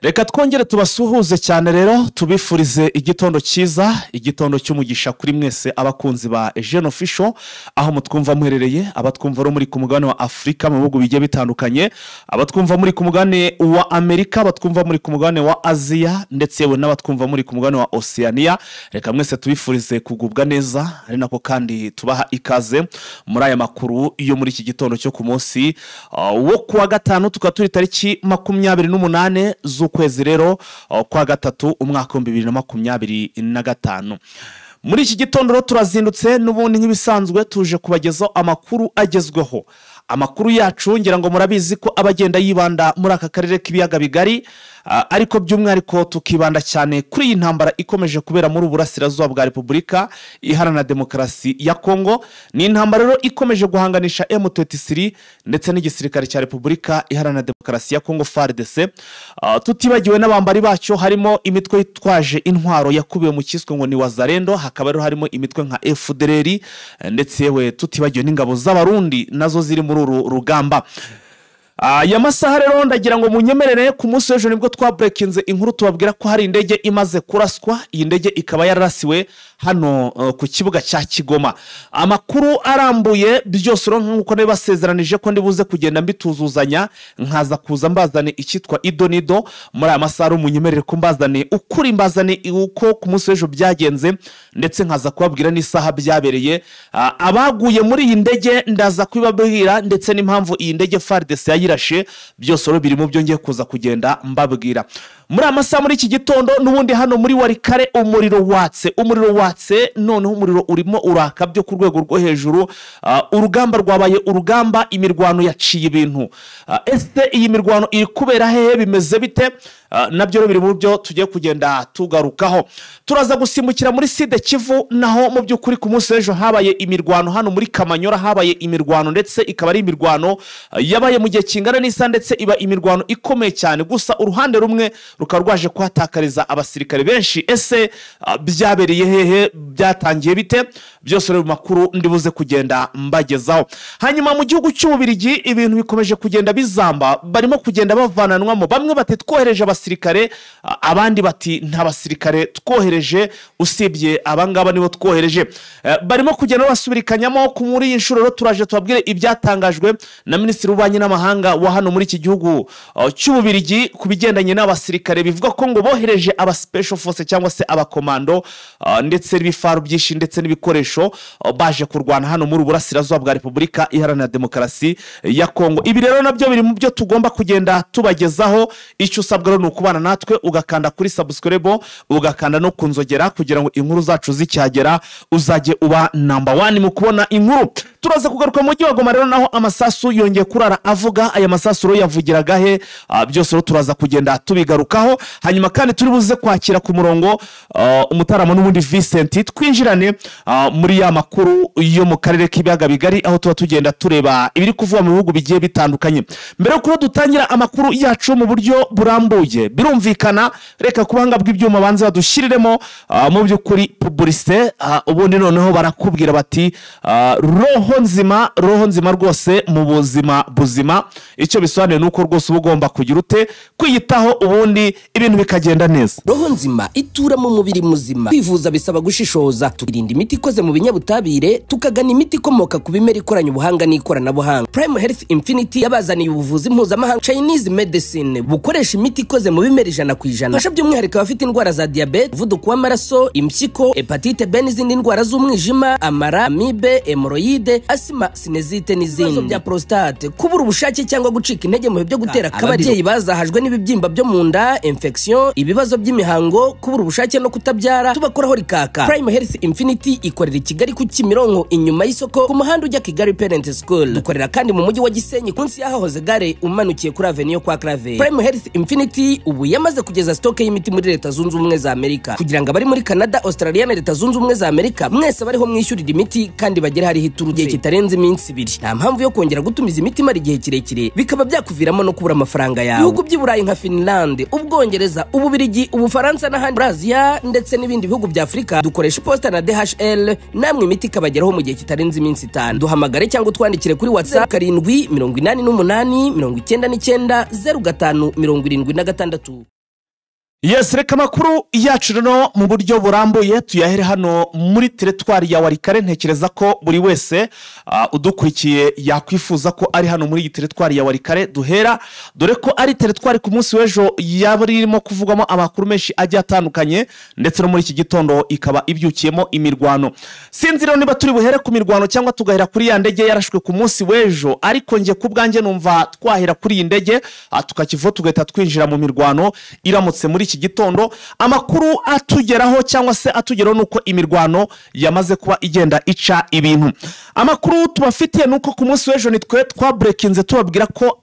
Reka twongere tubasuhuze cyane rero, tubifurize igitondo cyiza, igitondo cy'umugisha kuri mwese abakunzi ba Eugene Official, aho mutwumva muherereye, abatwumva ro muri ku mugabane wa Afurika mu bihugu bigiye bitandukanye, abatwumva muri ku mugabane wa Amerika, abatwumva muri ku mugabane wa Aziya, ndetse yewe n'abatwumva muri ku mugabane wa Oceania. Reka mwese tubifurize kugubwa neza, ari nako kandi tubaha ikaze muri aya makuru yo muri iki gitondo cyo ku munsi wo kuwa gatanu, tukaba turi tariki 28 z'ukwezi rero kwa gatatu umwaka 2025. Muri iki gitondo rero turazindutse n'ubundi nk'ibisanzwe, tuje kubagezaho amakuru agezweho. Amakuru yacu ngira ngo murabizi ko abagenda yibanda muri aka karere k'ibiyaga bigari, ariko by'umwihariko tukibanda cyane kuri iyi ntambara ikomeje kubera muri uburasirazuba bwa Repubulika Iharanira Demokarasi ya Kongo. Ni intambara rero ikomeje guhanganisha M23 ndetse n'igisirikare cya Repubulika Iharanira Demokarasi ya Kongo FARDC, tutibagiwe n'abambari bacyo harimo imitwe yitwaje intwaro yakubiwe mu kiswe ngo ni Wazalendo, hakaba rero harimo imitwe nka FDLR, ndetse yewe tutibagiwe n'ingabo z'Abarundi nazo ziri muri uru rugamba. Aya masaha rero ndagira ngo munyemerere, ku munsi w'ejo nibwo twabreakinze inkuru tubabwira ko hari indege imaze kuraswa. Iyi ndege ikaba yararasiwe hano ku kibuga cya Kigoma. Amakuru arambuye byose rero nk'uko nabibasezeranije ko ndibuze kugenda mbituzuzanya, nkaza kuza mbazane icyitwa idonido. Muri aya masaha rero munyemerere ko mbazane ukuri, mbazane uko ku munsi w'ejo byagenze, ndetse nkaza kubabwira n'isaha byabereye. Abaguye muri iyi ndege ndaza kubibabwira, ndetse n'impamvu iyi ndege FARDC yayirashe, byose rero biri mu byo ngiye kuza kugenda mbabwira muri aya masaha. Muri iki gitondo n'ubundi hano muri Walikale umuriro watse, umuriro watse, noneho umuriro urimo uraka byo ku rwego rwo hejuru. Urugamba rwabaye urugamba, imirwano yaciye ibintu. Ese iyi mirwano iri kubera hehe, bimeze bite? Nabyo rero biri mu byo tugiye kugenda tugarukaho. Turaza gusimbukira muri Sud Kivu, naho mu by'ukuri ku munsi w'ejo habaye imirwano hano muri Kamanyora, habaye imirwano ndetse ikaba ari imirwano yabaye mu gihe kingana n'isaha, ndetse iba imirwano ikomeye cyane, gusa uruhande rumwe rukaba rwaje kuhatakariza abasirikare benshi. Ese byabereye hehe, byatangiye bite? Byose rero mu makuru ndibuze kugenda mbagezaho. Hanyuma mu gihugu cy'Ububirigi ibintu bikomeje kugenda bizamba, barimo kugenda bavananwamo, bamwe bati twohereje abasirikare, abandi bati nta basirikare twohereje usibye abangaba nibo twohereje. Barimo kugenda basubirikanyamo. Ku muri iyi nshuro rero turaje tubabwire ibyatangajwe na Minisitiri w'Ububanyi n'Amahanga wa hano muri iki gihugu cy'Ububirigi ku bigendanye n'abasirikare, bivuga ko ngo bohereje aba special force cyangwa se abakomando, ndetse n'ibifaru byinshi ndetse n'ibikoresho, baje kurwana hano muri uburasirazuba bwa Repubulika Iharanira Demokarasi ya Kongo. Ibi rero nabyo biri mu byo tugomba kugenda tubagezaho. Icyo usabwa rero ni ukubana natwe, ugakanda kuri subscribe, ugakanda no kunzogera kugira ngo inkuru zacu zicyagera uzajye uba number 1 mu kubona inkuru. Turaza kugaruka mu mujyi wa Goma rero, naho amasasu yongeye kurara avuga. Aya masasu rero yavugiraga he? Byose rero turaza kugenda tubigarukaho. Hanyuma kandi turi buze kwakira ku murongo umutaramo n'ubundi Vincent, twinjirane muri ya makuru yo mu karere k'ibiyaga bigari, aho tuba tugenda tureba ibiri kuvugwa mu bihugu bigiye bitandukanye. Mbere yuko dutangira amakuru yacu mu buryo burambuye, birumvikana reka kubanga bw'ibyuma banze badushyiriremo mu by'ukuri publicité, ubundi noneho barakubwira bati roho nzima, roho nzima rwose mu buzima buzima. Icyo bisobanuye nuko rwose uba ugomba kugira ute kwiyitaho, ubundi ibintu bikagenda neza. Roho nzima itura mu mubiri muzima. Kwivuza bisaba gushishoza, tukirinda imiti ikoze mu binyabutabire, tukagana imiti ikomoka ku bimera ikoranye ubuhanga n'ikoranabuhanga. Prime Health Infinity yabazaniye ubuvuzi mpuzamahanga Chinese medicine, bukoresha imiti ikoze mu bimera 100%. Fasha by'umwihariko abafite indwara za diabete, umuvuduko w'amaraso, impyiko, hepatite B n'izindi ndwara z'umwijima, amara, amibe, hemoroide, asima, sinezite n'izindi. Ibibazo bya prostate, kubura ubushake cyangwa gucika intege mu bihe byo gutera akabariro, ababyeyi bazahajwe n'ibibyimba byo mu nda, infection, ibibazo by'imihango, kubura ubushake no kutabyara, tubakoraho rikaka. Prime Health Infinity ikorera i Kigali ku Kimironko inyuma y'isoko ku muhanda ujya Kigali Parent School. Dukorera kandi mu mujyi wa Gisenyi munsi y'ahahoze gare umanukiye kuri Avenue kwa Clave. Prime Health Infinity ubu yamaze kugeza stock y'imiti muri Leta Zunze Ubumwe za Amerika, kugira ngo abari muri Canada, Australia na Leta Zunze Ubumwe za Amerika mwese bariho mwishyurira imiti kandi bagere hariho iturutse igihe kitarenze iminsi 2. Nta mpamvu yo kongera gutumiza imiti imara igihe kirekire, bikaba byakuviramo no kubura amafaranga yawe. Ibihugu by'i Burayi nka Finland, Ubwongereza, Ububirigi, Ubufaransa n'ahandi muri Aziya ndetse n'ibindi bihugu bya Afurika, dukoresha iposita na DHL, namwe imiti ikabageraho mu gihe kitarenze iminsi 5. Duhamagare cyangwa utwandikire kuri WhatsApp 7 88 99 05 76. Yes, reka amakuru yacu rero mu buryo burambuye tuyahere hano muri teritwari ya Walikale. Ntekereza ko buri wese udukurikiye yakwifuza ko ari hano muri iyi teritwari ya Walikale duhera, dore ko ari teritwari ku munsi w'ejo yaba irimo kuvugwamo amakuru menshi agiye atandukanye, ndetse no muri iki gitondo ikaba ibyukiyemo imirwano. Sinzi rero niba turi buhere ku mirwano cyangwa tugahera kuri ya ndege yarashwe ku munsi w'ejo, ariko njye ku bwanjye numva twahera kuri iyi ndege, tukakivaho tugahita twinjira mu mirwano iramutse muri iki gitondo. Amakuru atugeraho cyangwa se atugeraho nuko imirwano yamaze kuba igenda ica ibintu. Amakuru tubafitiye nuko ku munsi w'ejo nitwe twabreakinze tubabwira ko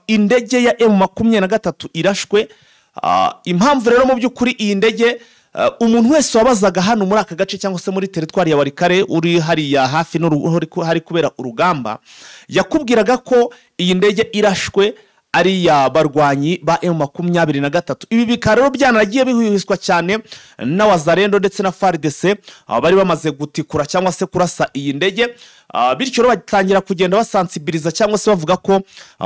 indege ya M23 irashwe. Impamvu rero mu by'ukuri iyi ndege, umuntu wese wabazaga hano muri aka gace cyangwa se muri teritwari ya Walikale uri hariya hafi hari kubera urugamba, yakubwiraga ko iyi ndege irashwe ari ya barwanyi ba M23. Ibi bikaba rero byanaragiye bihuhiswa cyane na Wazalendo ndetse na FARDC, bari bamaze gutikura cyangwa se kurasa iyi ndege. Bityo rero batangira kugenda basansibiliza cyangwa se bavuga ko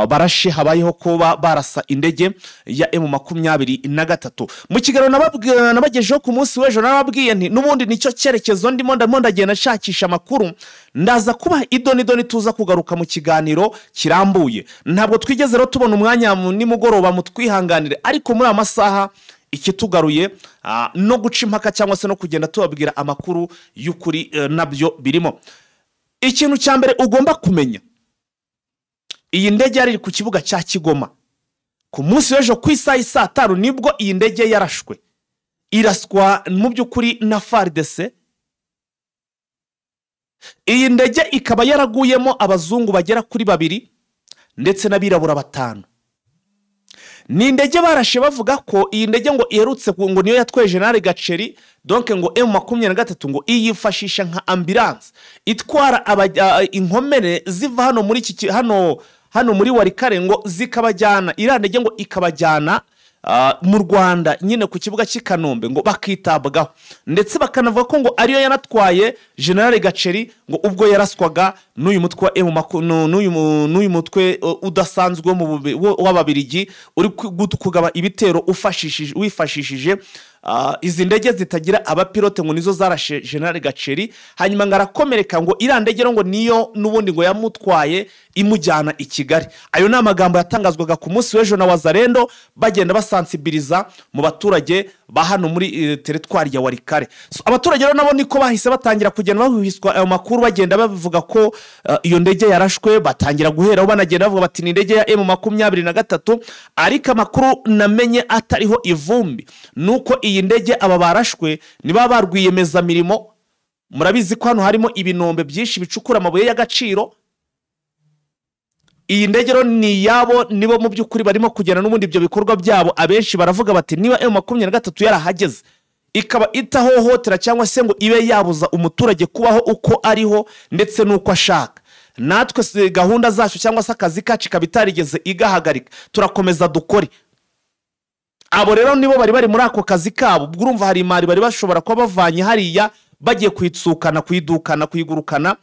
barashe, habayeho kuba barasa indege ya M23. Mu kiganiro nabagejeho ku munsi w'ejo narababwiye nti n'ubundi nicyo cyerekezo ndimo ndagenda nshakisha amakuru, ndaza kuba idoni tuza kugaruka mu kiganiro kirambuye. Ntabwo twigeze rero tubona umwanya nimugoroba, mutwihanganire, ariko muri amasaha ikitugaruye no guca impaka cyangwa se no kugenda tubabwira amakuru y'ukuri, nabyo birimo. Ikintu cya mbere ugomba kumenya, iyi ndege yari ku kibuga cya Kigoma ku munsi w'ejo ku isaha saa 5 nibwo iyi ndege yarashwe, iraswa mu by'ukuri na FARDC. Iyi ndege ikaba yaraguyemo abazungu bagera kuri 2 ndetse n'abirabura 5. Ni indege barashe bavuga ko iyi ndege ngo iherutse ngo niyo yatwaye General Gaceri, donc ngo M23 ngo iyifashisha nka ambulance itwara inkomere ziva hano muri iki hano muri Walikale ngo zikabajyana, iriya ndege ngo ikabajyana mu Rwanda nyine ku kibuga cy'i Kanombe ngo bakitabwaho, ndetse bakanavuga ko ngo ariyo yanatwaye General Gaceri ngo ubwo yaraswaga n'uyu mutwe wa n'uyu mutwe udasanzwe w'Ababirigi uri kugaba ibitero wifashishije izi ndege zitagira abapilote ngo nizo zarashe General Gaceri, hanyuma ngo arakomereka, ngo iriya ndege ngo niyo n'ubundi ngo yamutwaye imujyana i Kigali. Ayo ni amagambo yatangazwaga ku munsi w'ejo na Wazalendo bagenda basansibiliza mu baturage ba hano muri teritwari ya Walikale. So, abaturage rero nabo niko bahise batangira kugenda bahuhiswa ayo makuru, bagenda bavuga ko iyo ndege yarashwe, batangira guheraho banagenda bavuga bati ni indege ya M23. Ariko amakuru namenye atariho ivumbi nuko iyi ndege aba barashwe niba barwiyemeza mirimo. Murabizi ko hano harimo ibinombe byinshi bicukura amabuye y'agaciro. Iyi ndege rero ni yabo, nibo mu by'ukuri barimo kugena n'ubundi ibyo bikorwa byabo. Abenshi baravuga bati niba M23 yarahageze ikaba itahohotera cyangwa se ngo ibe yabuza umuturage kubaho uko ariho ndetse n'uko ashaka, natwe gahunda zacu cyangwa se akazi kacu kabitarigeze igahagarika, turakomeza dukore. Abo rero nibo bari muri ako kazi kabo, ubwo urumva hari imari bari bashobora kuba bavanye hariya bagiye kuyitsukana, kuyidukana, kuyigurukana,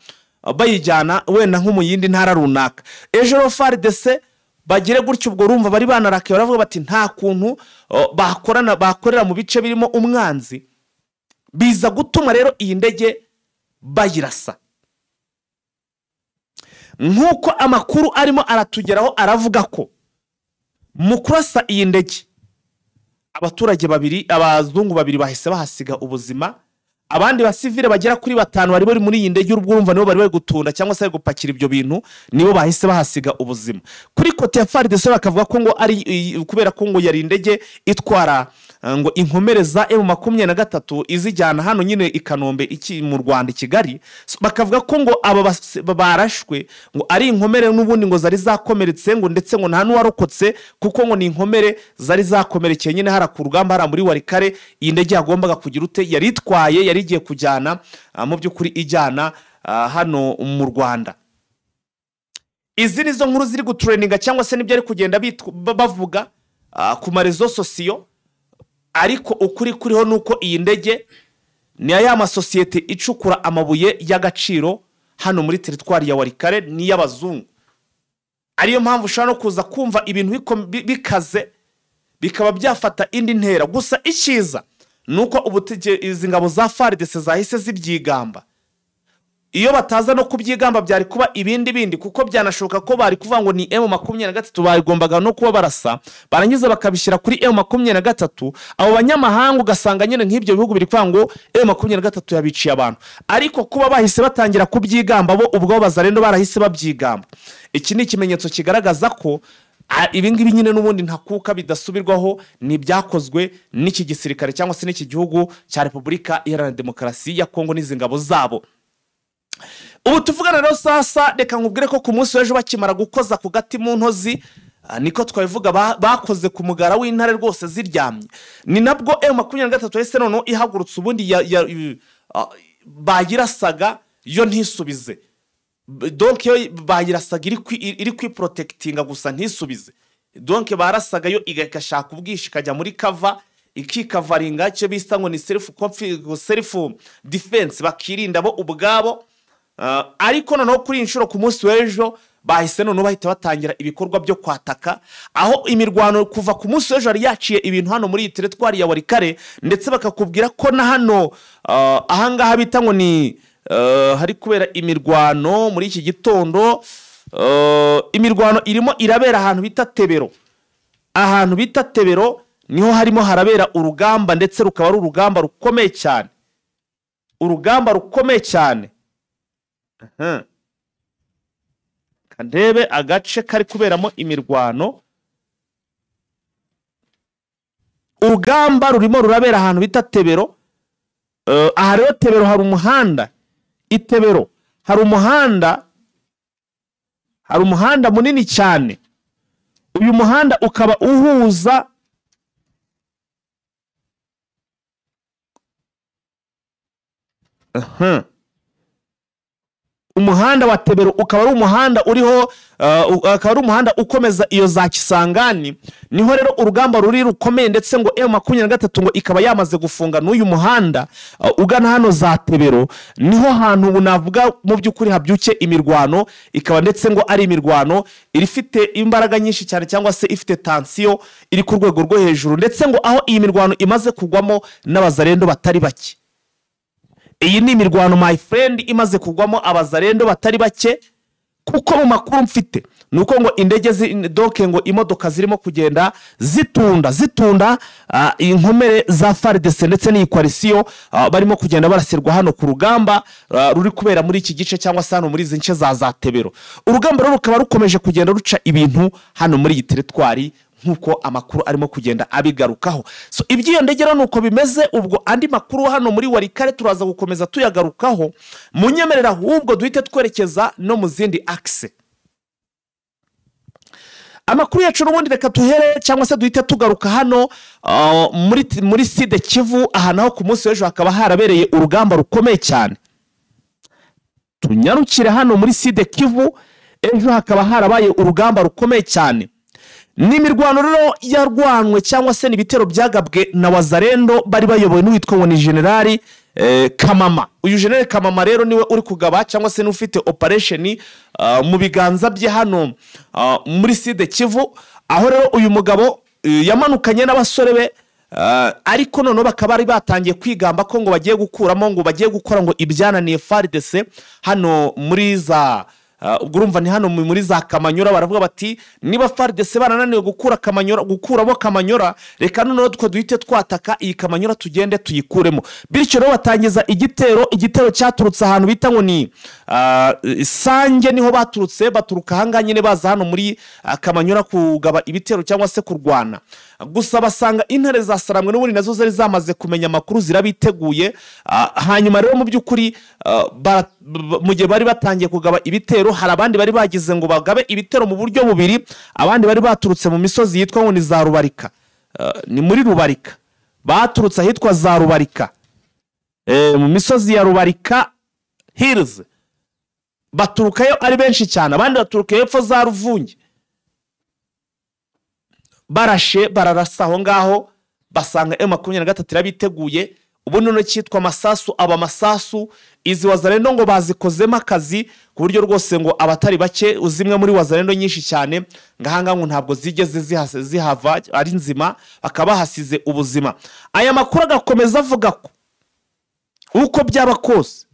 bayijyana wenda nko mu yindi ntara runaka. Ejo rero FARDC bagire gutyo, ubwo urumva bari banarakaye baravuga bati nta kuntu bakorana bakorera mu bice birimo umwanzi, biza gutuma rero iyi ndege bayirasa. Nkuko amakuru arimo aratugeraho aravuga ko mu kurasa iyi ndege abaturage babiri, abazungu babiri bahise bahasiga ubuzima, abandi basivile bagera kuri 5 bari bari muri iyi ndege, urumva nibo bari bari gutunda cyangwa se gupakira ibyo bintu, nibo bahise bahasiga ubuzima. Kuri kote ya FARDC bakavuga ko ngo ari kubera ko ngo yari indege itwara ngo inkomere za M23 izijyana hano nyine i Kanombe iki mu Rwanda i Kigali, bakavuga ko ngo aba barashwe ngo ari inkomere n'ubundi ngo zari zakomeretse, ngo ndetse ngo nta n'uwarokotse kuko ngo ni inkomere zari zakomerekeye nyine hara ku rugamba hara muri Walikale. Iyi ndege yagombaga kugira ute, yari itwaye, yari igiye kujyana mu by'ukuri ijyana hano mu Rwanda. Izi nizo nkuru ziri gutrendinga cyangwa se nibyo ari kugenda bavuga ku marezo sosiyo, ariko ukuri kuriho nuko iyi ndege ni ya masosiyete icukura amabuye y'agaciro hano muri teritwari ya Walikale ni y'abazungu. Ariyo mpamvu ushobora no kuza kumva ibintu bikaze bikaba byafata indi ntera. Gusa icyiza nuko ubutege izi ngabo za FARDC zahise zibyigamba. Iyo bataza no kubyigamba byari kuba ibindi bindi, kuko byanashoboka ko bari kuvuga ngo ni M23 bagombaga no kuba barasa, barangiza bakabishyira kuri M23. Abo banyamahanga ugasanga nyine nk'ibyo bihugu biri kuvuga ngo M23 yabiciye abantu, ariko kuba bahise batangira kubyigamba bo ubwo Bazalendo barahise babyigamba. Iki ni ikimenyetso kigaragaza ko ibi ngibi nyine n'ubundi ntakuka bidasubirwaho, ni byakozwe n'iki gisirikare cyangwa se n'iki gihugu cya Repubulika Iharanira Demokarasi ya Kongo n'izi ngabo zabo. Ubu tuvugana rero sasa, reka nkubwire ko ku munsi w'ejo bakimara gukoza ku gati mu ntozi, niko twabivuga, bakoze ku mugara w'intare rwose ziryamye. Ni nabwo M23 yahise noneho ihagurutse, ubundi bayirasaga yo ntisubize. Donc yo bayirasaga iri kwiprotectinga gusa ntisubize. Donc barasaga yo igashaka ubwishi ikajya muri cover, ikikavaringa icyo bita ngo ni self defense, bakirinda bo ubwabo. Ariko noneho kuri inshuro ku munsi w'ejo bahise noneho bahita batangira ibikorwa byo kwataka, aho imirwano kuva ku munsi w'ejo yari yaciye ibintu hano muri iyi teritwari ya Walikare, ndetse bakakubwira ko na hano ahangaha bita ngo ni hari kubera imirwano muri iki gitondo. Imirwano irimo irabera ahantu bita Tebero. Ahantu bita Tebero niho harimo harabera urugamba, ndetse rukaba ari urugamba rukomeye cyane, urugamba rukomeye cyane. Kandebe agace kari kuberamo imirwano. Urugamba rurimo rurabera ahantu bita Tebero. Aha rero Tebero hari umuhanda, Itebero hari umuhanda, hari umuhanda munini cyane. Uyu muhanda ukaba uhuza umuhanda wa Tebero ukaba ari umuhanda uriho, akaba ari umuhanda ukomeza iyo za Kisangani. Niho rero urugamba ruri rukomeye, ndetse ngo M23 ngo ikaba yamaze gufunga n'uyu muhanda ugana hano za Tebero. Niho hantu navuga mu by'ukuri habyuke imirwano, ikaba ndetse ngo ari imirwano ifite imbaraga nyinshi cyane, cyangwa se ifite tension iri ku rwego rwo hejuru, ndetse ngo aho iyi mirwano imaze kugwamo n'abazarendo batari bake. Iyi ni imirwano my friend imaze kugwamo abazarendo batari bake, kuko mu makuru mfite nuko ngo indege doke ngo imodoka zirimo kugenda zitunda inkomere za FARDC ndetse n'iyi coalition, barimo kugenda barasirwa hano ku rugamba ruri kubera muri iki gice cyangwa se hano muri izi nce za Tebero. Urugamba rero rukaba rukomeje kugenda ruca ibintu hano muri iyi teritwari nkuko amakuru arimo kugenda abigarukaho. So ibyiyo ndegera nuko bimeze. Ubwo andi makuru hano muri Walikare turaza gukomeza tuyagarukaho, munyemerera ahubwo duhite twerekeza no mu zindi axe. Amakuru yacu n'ubundi reka tuhere cyangwa se duhite tugaruka hano muri Sud Kivu, aha naho ku munsi w'ejo hakaba harabereye urugamba rukomeye cyane. Tunyarukire hano muri Sud Kivu, ejo hakaba harabaye urugamba rukomeye cyane. Ni imirwano rero yarwanwe cyangwa se n'ibitero byagabwe na Wazalendo bari bayobowe n'uwitwa ngo ni Generali Kamama. Uyu General Kamama rero niwe uri kugaba cyangwa se n'ufite operation mu biganza bye hano muri Sud Kivu, aho rero uyu mugabo yamanukanye n'abasore be, ariko noneho bakaba bari batangiye kwigamba ko ngo bagiye gukuramo, ngo bagiye gukora ngo ibyananiye FARDC hano muri za ubwo urumva ni hano muri za Kamanyora. Baravuga bati niba FARDC barananiwe gukura Kamanyora, gukuramo Kamanyora, reka noneho twe duhite twataka iyi Kamanyora tugende tuyikuremo. Bityo rero batangiza igitero cyaturutse ahantu bita ngo ni Sange, niho baturutse, baturuka ahangaha nyine baza hano muri Kamanyora kugaba ibitero cyangwa se kurwana. Gusa basanga intare za Saramwe n'ubundi nazo zari zamaze kumenya amakuru, zirabiteguye. Hanyuma rero mu by'ukuri mu gihe bari batangiye kugaba ibitero, hari abandi bari bagize ngo bagabe ibitero mu buryo bubiri. Abandi bari baturutse mu misozi yitwa ngo ni za Rubarika, ni muri Rubarika, baturutse ahitwa za Rubarika, mu misozi ya Rubarika Hills, baturukayo ari benshi cyane. Abandi baturuka hepfo za Ruvungi, barashe bararasa aho ngaho, basanga M23 irabiteguye. Ubu none cyitwa amasasu aba masasu. Izi Wazalendo ngo bazikozemo akazi ku buryo rwose ngo abatari bake, zimwe muri Wazalendo nyinshi cyane ngahanga ngo ntabwo zigeze zihava ari nzima, bakaba bahasize ubuzima. Aya makuru agakomeza avuga ko uko byaba kose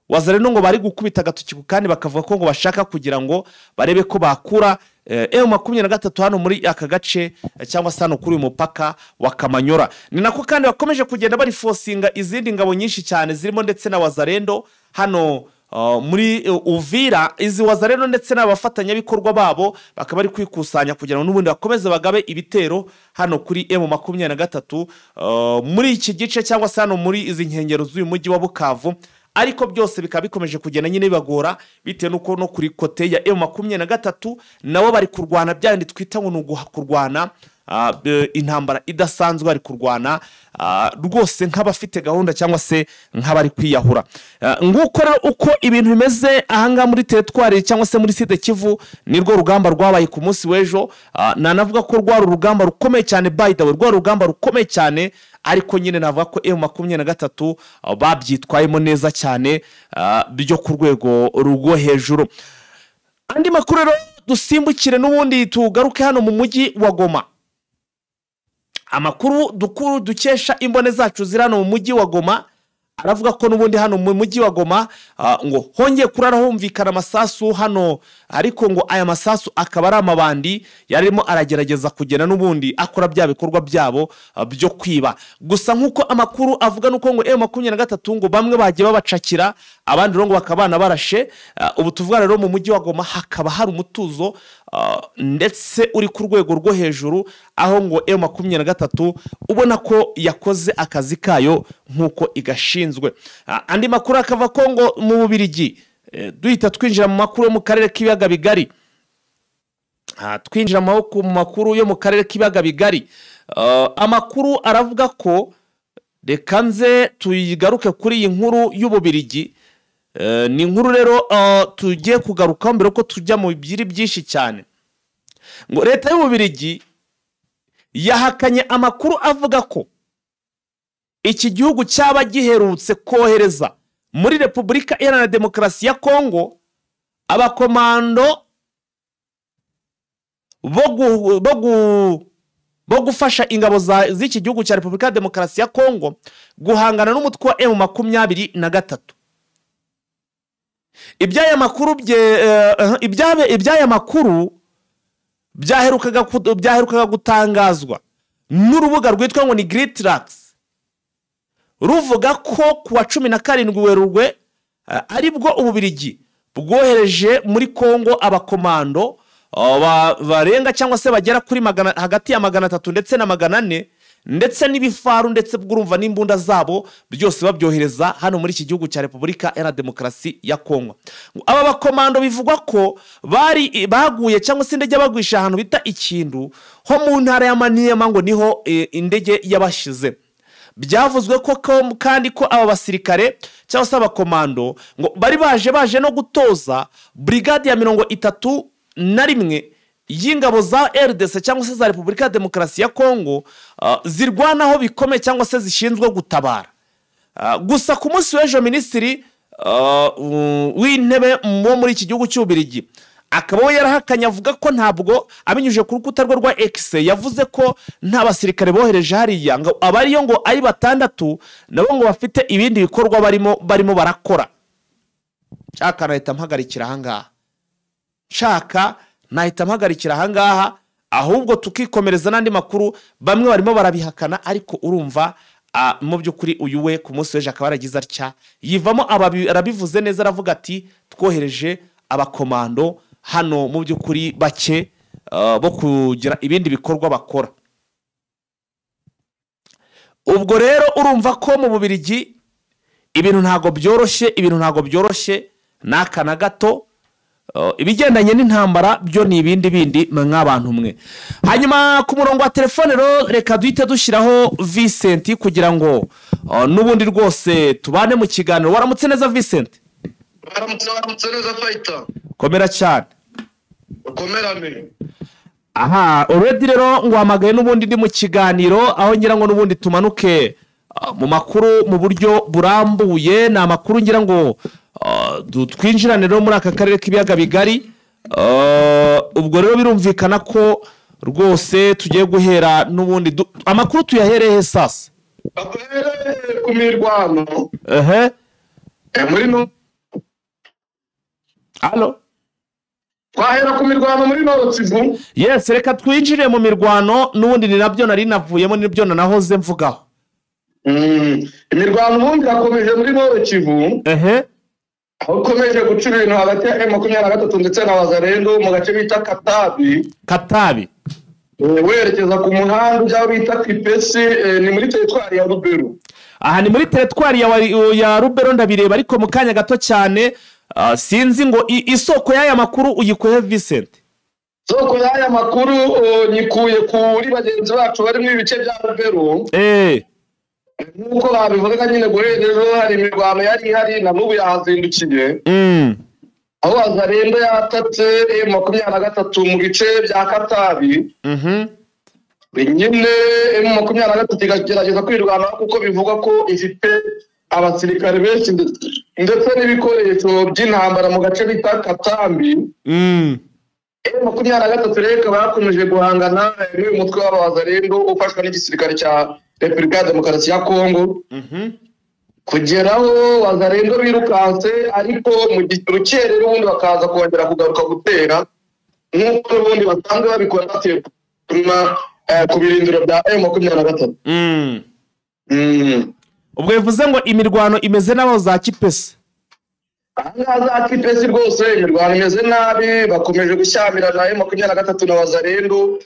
Wazalendo ngo bari gukubita agatoki kandi bakavuga ko ngo bashaka kugira ngo barebe ko bakura M23 hano muri aka gace cyangwa se hano kuri uyu mupaka wa Kamanyora. Ni nako kandi bakomeje kugenda bari forcinga izindi ngabo nyinshi cyane zirimo ndetse na Wazalendo hano muri Uvira. Izi Wazalendo ndetse n'abafatanyabikorwa babo bakaba bari kwikusanya kugira ngo n'ubundi bakomeze bagabe ibitero hano kuri M23 muri iki gice cyangwa se hano muri izi nkengero z'uyu mujyi wa Bukavu. Ariko byose bikaba bikomeje kugenda nyine bibagora bitewe nuko no kuri kote ya M23 nabo bari kurwana byandi twita ngo nuguha kurwana intambara idasanzwe, bari kurwana rwose nk'abafite gahunda cyangwa se nk'abari kwiyahura. Nguko rero uko ibintu bimeze ahanga muri teritwari cyangwa se muri Sud Kivu, nirwo rugamba rwabaye ku munsi w'ejo. Nanavuga ko rwari urugamba rukomeye cyane, by the way rwari urugamba rukomeye cyane, ariko nyine navuga ko M23 babyitwayemo neza cyane byo ku rwego rwo hejuru. Andi makuru rero dusimbukire n'ubundi tugaruke hano mu mujyi wa Goma. Amakuru dukuru dukesha imbone zacu ziri hano mu mujyi wa Goma aravuga ko n'ubundi hano mu mujyi wa Goma ngo hongeye kurara humvikana amasasu hano, ariko ngo aya masasu akaba ari amabandi yarimo aragerageza kugena n'ubundi akora bya bikorwa byabo byo kwiba. Gusa nkuko amakuru avuga nuko ngo M23 ngo bamwe bagiye babacakira abandi ngo bakabana barashe. Ubu tuvuga rero mu mujyi wa Goma hakaba hari umutuzo ndetse uri ku rwego rwo hejuru, aho ngo M23 ubona ko yakoze akazi kayo nkuko igashinzwe. Andi makuru akava ko ngo mu Bubirigi, duhita twinjira mu makuru yo mu karere k'ibiyaga bigari. Twinjira mu makuru yo mu karere k'ibiyaga bigari, amakuru aravuga ko, reka nze tuyigaruke kuri iyi nkuru y'Ububirigi. Ni inkuru rero tugiye kugarukaho mbere ko tujya mu byiri byinshi cyane. Ngo leta y'Ububirigi yahakanye amakuru avuga ko iki gihugu cyaba giherutse kohereza muri Repubulika Iharanira Demokarasi ya Kongo abakomando bo gufasha ingabo z'iki gihugu cya Repubulika ya Demokarasi ya Kongo guhangana n'umutwe wa M23. Ibyaya makuru byaherukaga gutangazwa n'urubuga rwitwa ngo ni Great Lakes, ruvuga ko kuwa 17 Werurwe aribwo Ububirigi bwohereje muri Kongo abakomando barenga cyangwa se bagera kuri hagati ya 300 ndetse na 400 ndetse n'ibifaru ndetse bwurumva n'imbunda zabo byose babyohereza hano muri iki gihugu cya Repubulika Iharanira Demokarasi ya Kongo. Aba bakomando bivugwa ko bari baguye cyangwa se indege bagwisha ahantu bita Ikindu ho mu ntara ya Maniema, ngo niho indege yabashize. Byavuzwe ko kandi ko aba basirikare cyangwa se abakomando ngo bari baje no gutoza brigade ya 31 y'ingabo za RDC cyangwa se za Repubulika ya Demokarasi ya Kongo zirwanaho bikomeye cyangwa se zishinzwe gutabara. Gusa ku munsi w'ejo minisitiri w'intebe wo muri iki gihugu cy'Ububirigi akaba we yarahakanye avuga ko ntabwo, abinyujije ku rukuta rwe rwa X, yavuze ko nta basirikare bohereje hariya, ngo abariyo ngo ari 6 nabo ngo bafite ibindi bikorwa barimo barakora. Nshaka nahita mpagarikira ahangaha, nshaka nahita mpagarikira ahangaha, ahubwo tukikomereza n'andi makuru. Bamwe barimo barabihakana, ariko urumva mu by'ukuri uyu we ku munsi w'ejo akaba yaragize atya yivamo, arabivuze neza aravuga ati twohereje abakomando hano mu by'ukuri bake bo kugira ibindi bikorwa bakora. Ubwo rero urumva ko mu Bubirigi ibintu ntago byoroshye, ibintu ntago byoroshye n'aka na gato. Ibigendanye n'intambara byo ni ibindi bindi nk'abantu mwe. Hanyuma ku murongo wa telefone rero reka duhite dushyiraho Vincent kugira ngo n'ubundi rwose tubane mu kiganiro. Waramutse neza Vincent? Waramutse neza Fighter. Komera cyane. Komerane. Aha, already rero ngwamagaye n'ubundi ndi mu kiganiro aho ngira ngo n'ubundi tumanuke Mu makuru mu buryo burambuye, ni amakuru ngira ngo twinjirane rero muri aka karere k'ibiyaga bigari. Ubwo rero birumvikana ko rwose tugiye guhera n'ubundi amakuru tuyahereye sasa ku mirwano. Ehe, muri no Allo, twahera ku mirwano muri Nord Kivu. Yes, reka twinjire mu mirwano n'ubundi, ni nabyo nari navuyemo, nibyo nanahoze mvugaho. Imirwano ubundi irakomeje muri Nord Kivu. Ehe, aho ikomeje guca ibintu hagati ya M23 ndetse na Wazalendo mu gace bita Katabi. Katabi. Werekeza ku muhanda ujya bita Kipesi, ni muri teritwari ya Rubero. Aha ni muri teritwari ya Rubero, ndabireba ariko mu kanya gato cyane. Sinzi ngo isoko y'aya makuru uyikuye, Vincent? Isoko y'aya makuru nyikuye kuri bagenzi bacu bari mu bice bya Rubero. Nk'uko babivugaga nyine, guhera ejo hari imirwano yari ihari, na n'ubu yahazindukiye, aho Wazalendo yatatse M23 mu bice bya Katabi. Nyine M23 ikagerageza kwirwanaho, kuko bivugwa ko ifite abasirikare benshi ndetse n'ibikoresho by'intambara mu gace bita Katambi. M23 rero ikaba yakomeje guhangana n'uyu mutwe w'abawazalendo ufashwa n'igisirikare cya Repubulika ya Demokarasi ya Kongo, kugeraho Wazalendo birukanse, ariko mu rukerera ubundi bakaza kongera kugaruka gutera, nk'uko n'ubundi basanzwe babikora, batera ku birindiro bya M23. Ubwo bivuze ngo imirwano imeze n'aho za Kipesi. Ahangaha za Kipesi rwose imirwano imeze nabi, bakomeje gushyamirana M23 na Wazalendo,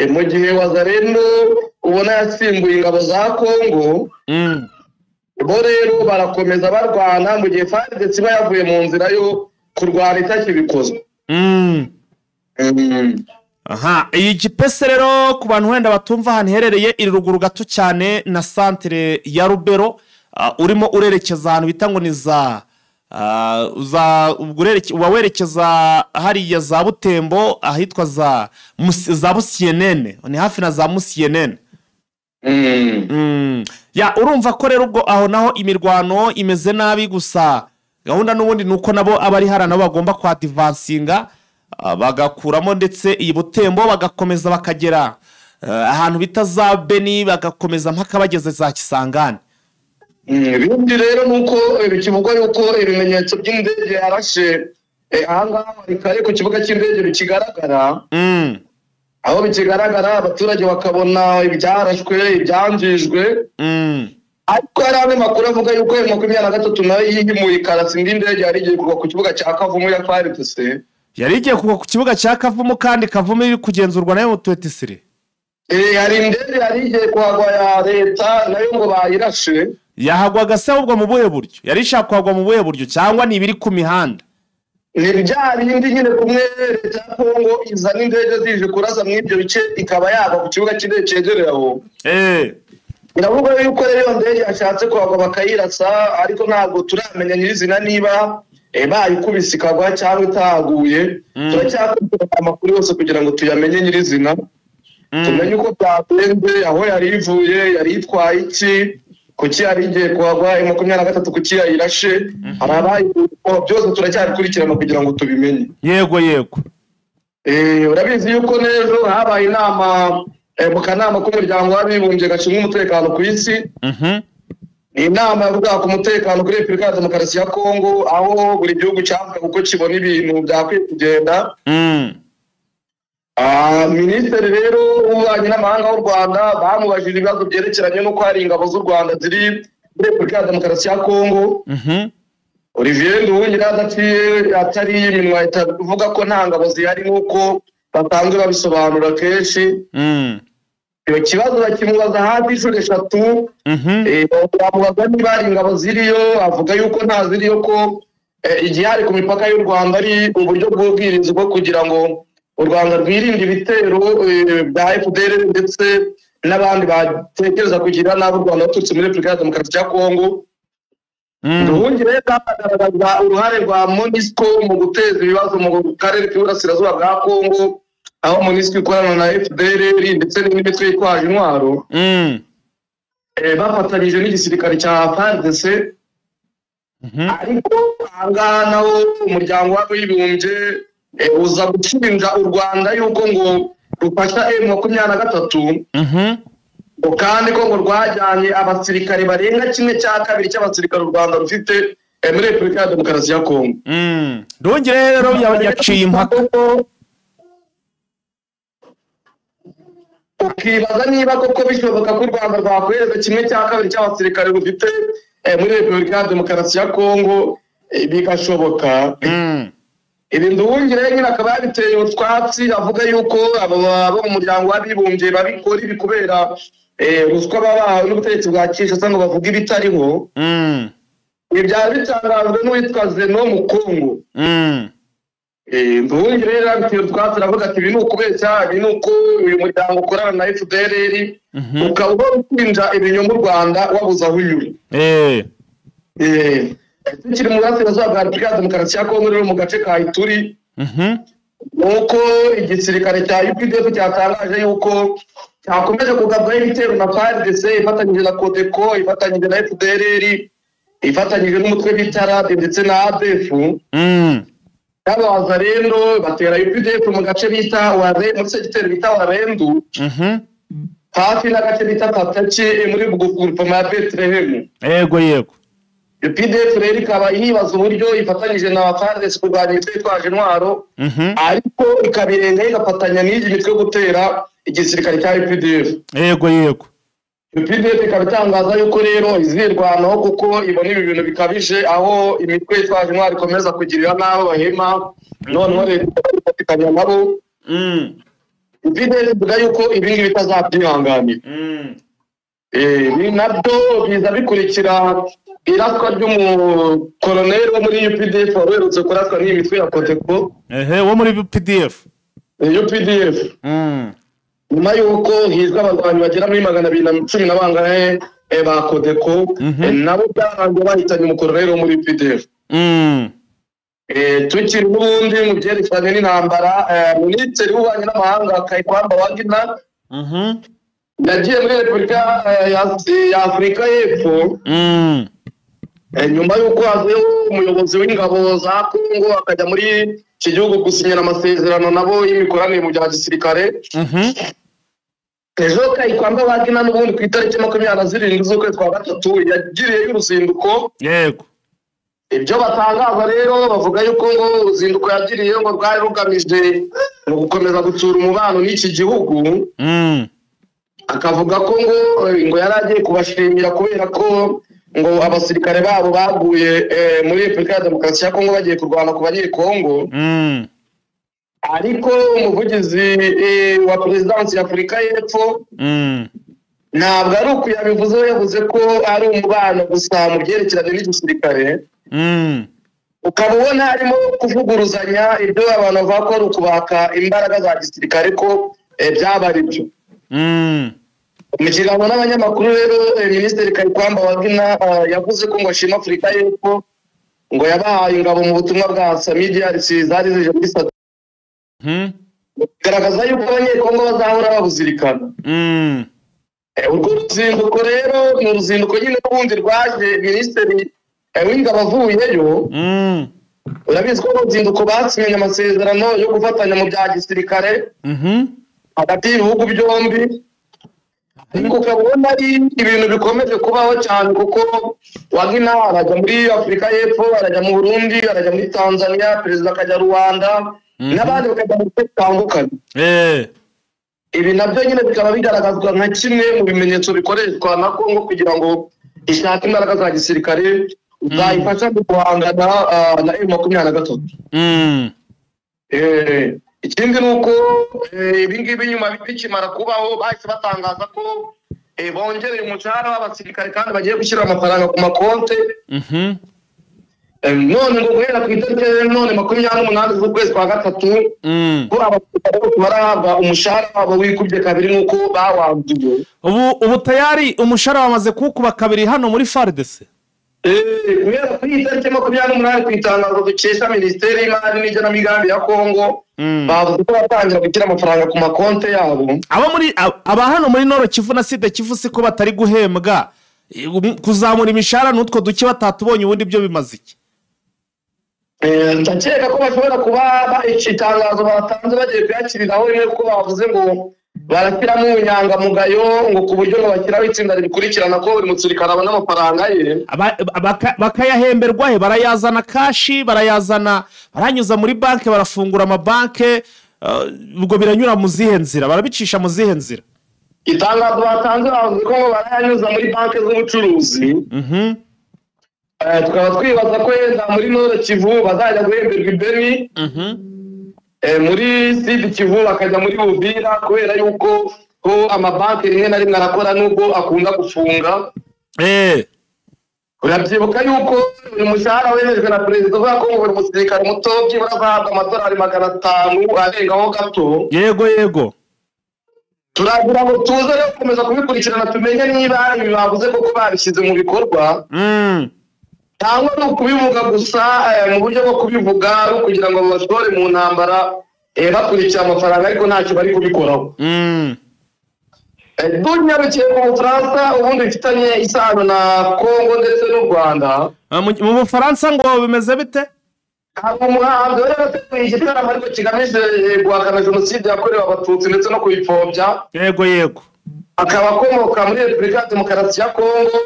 mu gihe Wazalendo ubona yasimbuye ingabo za Kongo. Bo rero barakomeza barwana, mu gihe FARDC iba yavuye mu nzira yo kurwana itakibikozwe. Aha, iyi Kipesi rero, ku bantu wenda batumva ahantu iherereye, iri ruguru gato cyane na santere ya Rubero, urimo urerekeza ahantu bita ngo ni za uba werekeza hariya za Butembo, ahitwa za Busienene, ni hafi na za Musienene. Ya, urumva ko rero ubwo aho naho imirwano imeze nabi, gusa gahunda n'ubundi ni uko nabo abari hara nabo bagomba kwadivansinga, bagakuramo ndetse iyi Butembo, bagakomeza bakagera ahantu bita za Beni, bagakomeza mpaka bageze za Kisangani. Ibindi rero ni uko bikivugwa yuko ibimenyetso by'indege yarashe ahangaha kare ku kibuga cy'indege bikigaragara. Aho bikigaragara, abaturage bakabona ibyarashwe, ibyangijwe. Ariko hari amwe makuru avuga yuko M23 nayo yihimuye, ikarasa indi ndege yari igiye kugwa ku kibuga cya Kavumu ya FARDC. Yari igiye kugwa ku kibuga cya Kavumu, kandi Kavumu iri kugenzurwa nayo mu 23. Hari indege yari igiye kuhagwa ya leta, nayo ngo bayirashe. Yahagwaga se ahubwo mu buhe buryo? Yari ishaka kuhagwa mu buhe buryo, cyangwa ni ibiri ku mihanda? Ni bya bindi nyine, kumwe leta ya Kongo izana indege zije kurasa muri ibyo bice, ikaba yagwa ku kibuga cy'indege cyegereye aho. Biravuga yuko rero iyo ndege yashatse kuhagwa bakayirasa, ariko ntabwo turamenya nyirizina niba bayikubise ikagwa cyangwa itahaguye. Turacyakurikirana amakuru yose kugira ngo tuyamenye nyirizina, tumenye uko byagenze, aho yari ivuye, yari itwaye iki, kuki yari igiye kuhagwa, M23 kuki yayirashe, hari abayi, byose turacyabikurikirana kugira ngo tubimenye. Yego yego. Urabizi yuko n'ejo habaye inama mu kanama k'umuryango w'abibumbye gashinzwe umutekano ku isi. Ni inama yavuga ku mutekano kuri Repubulika ya Demokarasi ya Kongo, aho buri gihugu cyavuga uko kibona ibintu byakwiye kugenda. Minisitiri rero w'ububanyi n'amahanga w'u Rwanda bamubajije ibibazo byerekeranye n'uko hari ingabo z'u Rwanda ziri muri Repubulika ya Demokarasi ya Kongo. Olivier Nduhungira adaciye atari iminwa itavuga ko nta ngabo zihari nk'uko basanzwe babisobanura kenshi. Iyo kibazo bakimubaza hafi inshuro 3. Bamubaza niba hari ingabo ziriyo, avuga yuko nta ziriyo, ko igihari ku mipaka y'u Rwanda ari uburyo bw'ubwirinzi bwo kugira ngo u Rwanda rwirinde ibitero bya FDL ndetse n'abandi batekereza kugira nabi u Rwanda baturutse muri Repubulika ya Demokarasi ya Kongo. Nduhungire agaragaza uruhare rwa MONUSCO mu guteza ibibazo mu karere k'iburasirazuba bwa Kongo, aho MONUSCO ikorana na FDLR ndetse n'indi mitwe yitwaje intwaro. Bafatanyije n'igisirikare cya FARDC. Ariko ahangaha nawo umuryango w'abibumbye uza gushinja u Rwanda yuko ngo rufasha M23, kandi ko ngo rwajyanye abasirikare barenga 1/2 cy'abasirikare u Rwanda rufite muri Repubulika ya Demokarasi ya Kongo. Nduhungirehe rero yaciye impaka. Ukibaza niba koko bishoboka ko u Rwanda rwakohereza 1/2 cy'abasirikare rufite muri Repubulika ya Demokarasi ya Kongo, bigashoboka. Ibi Nduhungirehe nyine akaba yabiteye utwatsi, avuga yuko abo bo mu muryango w'abibumbye babikora ibi kubera ruswa babahawe n'ubutegetsi bwa Kinshasa ngo bavuge ibitariho. Ibi byari bitangajwe n'uwitwa Zeno Mukungu. Nduhungirehe rero yabiteye utwatsi, aravuga ati ibi ni ukubeshya, ibi ni uko uyu muryango ukorana na FDLR, ukaba uhora ushinja ibinyoma u Rwanda wabuze aho unyura. Tukiri mu burasirazuba bwa Repubulika ya Demokarasi ya Kongo rero mu gace ka Ituri, nuko igisirikare cya UPDF cyatangaje yuko cyakomeje kugabwaho ibitero na FARDC ifatanyije na CODECO, ifatanyije na FDLR, ifatanyije n'umutwe bita RAD ndetse na ADF. N'abaza rero batera UPDF mu gace bita Ware, muri segiteri bita Warendu, hafi n'agace bita Tataki muri groupement ya Bethlehem. Yego yego. UPDF rero ikaba inibaza uburyo ifatanyije na FARDC kurwanya imitwe yitwaje intwaro, ariko ikabirenga igafatanya n'iyi mitwe gutera igisirikare cya UPDF. Yego yego. UPDF ikaba itangaza yuko rero izirwanaho kuko ibona ibi bintu bikabije, aho imitwe yitwaje intwaro ikomeza kugirira n'abo bahema, noneho leta igafatikanya nabo. UPDF ivuga yuko ibi ngibi bitazabyihanganira. Ibi nabyo biza bikurikira iraswa ry'umukoloneli wo muri UPDF wari uherutse kuraswa n'iyi mitwe ya CODECO. Wo muri UPDF. UPDF. Nyuma y'uko hizwe abarwanyi bagera muri 210 na bangahe ba CODECO, nabo byarangiye bahitanye umukoloneli wo muri UPDF. Tukiri n'ubundi mu byerekeranye n'intambara, Minisitiri w'Ububanyi n'Amahanga Kayikwamba Wagner yagiye muri Repubulika ya Afurika y'Epfo. Nyuma y'uko havuyeho umuyobozi w'ingabo za Kongo akajya muri iki gihugu gusinyira amasezerano nabo y'imikoranire mu bya gisirikare. Ejo Kayikwamba Wagner n'ubundi ku itariki 27 z'ukwezi kwa gatatu yagiriyeyo uruzinduko. Yego. Ibyo batangaza rero bavuga yuko ngo uruzinduko yagiriyeyo ngo rwari rugamije mu gukomeza gutsura umubano n'iki gihugu. Akavuga ko ngo yari agiye kubashimira kubera ko ngo abasirikare babo baguye muri Repubulika ya Demokarasi ya Kongo bagiye kurwana ku banyekongo. Ariko umuvugizi wa perezidansi ya Afurika y'Epfo ntabwo ari uko yabivuze, yavuze ko ari umubano gusa mu byerekeranye n'igisirikare. Ukaba ubona harimo kuvuguruzanya ibyo abantu bavuga ko ari ukubaka imbaraga za gisirikare ko byaba ari byo. Mu kiganiro n'abanyamakuru rero, Minisitiri Kayikwamba Wagner yavuze ko ngo ashima Afurika y'Epfo ngo yabahaye ingabo mu butumwa bwa SAMIDRC zari zije muri SADC, bigaragaza yuko abanyekongo bazahora babuzirikana. Urwo ruzinduko rero ni uruzinduko nyine n'ubundi rwaje Minisitiri w'ingabo avuyeyo. Urabizi ko uruzinduko basinyanye amasezerano yo gufatanya mu bya gisirikare hagati y'ibihugu byombi. Ariko ukaba ubona ari ibintu bikomeje kubaho cyane, kuko Wagner arajya muri Afurika y'Epfo, arajya mu Burundi, arajya muri Tanzania, perezida akajya Rwanda, n'abandi bakajya mu bice bitandukanye. Ibi nabyo nyine bikaba bigaragazwa nka kimwe mu bimenyetso bikoreshwa na Kongo kugira ngo ishake imbaraga za gisirikare zayifasha mu guhangana na M23. Ikindi ni uko ibi ngibi nyuma bikimara kubaho bahise batangaza ko bongereye umushahara w'abasirikare kandi bagiye gushyira amafaranga ku makonte. None ngo guhera ku itariki none 28 z'ukwezi kwa gatatu ko abasirikare bose barahabwa umushahara wabo wikubye kabiri nk'uko bawanduye. Ubu tayari umushahara wamaze kuwukuba kabiri hano muri FARDC. Guhera kuri iyi tariki 28 ku itangazo dukesha Minisiteri y'Imari n'Igenamigambi ya Kongo, Bavuze ko batangira gushyira amafaranga ku makonti yabo. Abo muri aba hano muri Nord Kivu na Sud Kivu siko batari guhembwa, kuzamura imishahara n'utwo duke batatubonye, ubundi byo bimaze iki? Ndakeka ko bashobora kuba itangazo batanze bagiye kuyakiriraho rimwe, kuko bavuze ngo barashyiramo ubunyangamugayo, ngo ku buryo ngo bashyiraho itsinda ribikurikirana ko buri musirikare abona amafaranga ye. Bakayahemberwa he? Barayazana cash, barayazana baranyuza muri banki, barafungura amabanki, ubwo biranyura mu zihe nzira, barabicisha mu zihe nzira? Itangazo batanze bavuze ko ngo barayanyuza muri banki z'ubucuruzi. Tukaba twibaza ko yenda muri Nord Kivu bazajya guhemberwa i Beni, muri Sud Kivu bakajya muri Uvira, kubera yuko ho amabanki rimwe na rimwe arakora nubwo akunda gufunga. Urabyibuka yuko uyu mushahara wemejwe na perezida uvuga ko buri musirikare muto byibura azahabwa amadolari 500 arengaho gato. Yego yego. Turagira ngo tuze rero gukomeza kubikurikirana tumenye niba ibi bavuze koko babishyize mu bikorwa, cyangwa ni ukubivuga gusa mu buryo bwo kubivuga ari ukugira ngo babashore mu ntambara, bakurikiye amafaranga ariko ntacyo bari kubikoraho. Dunyarukiye mu Bufaransa, ubundi bifitanye isano na Kongo ndetse n'u Rwanda. Mu Bufaransa ngo bimeze bite? Hari umuhanzi wari wateguye igitaramo ariko kigamije guhakana jenoside yakorewe Abatutsi ndetse no kuyipfobya. Yego yego. Akaba akomoka muri Repubulika ya Demokarasi ya Kongo.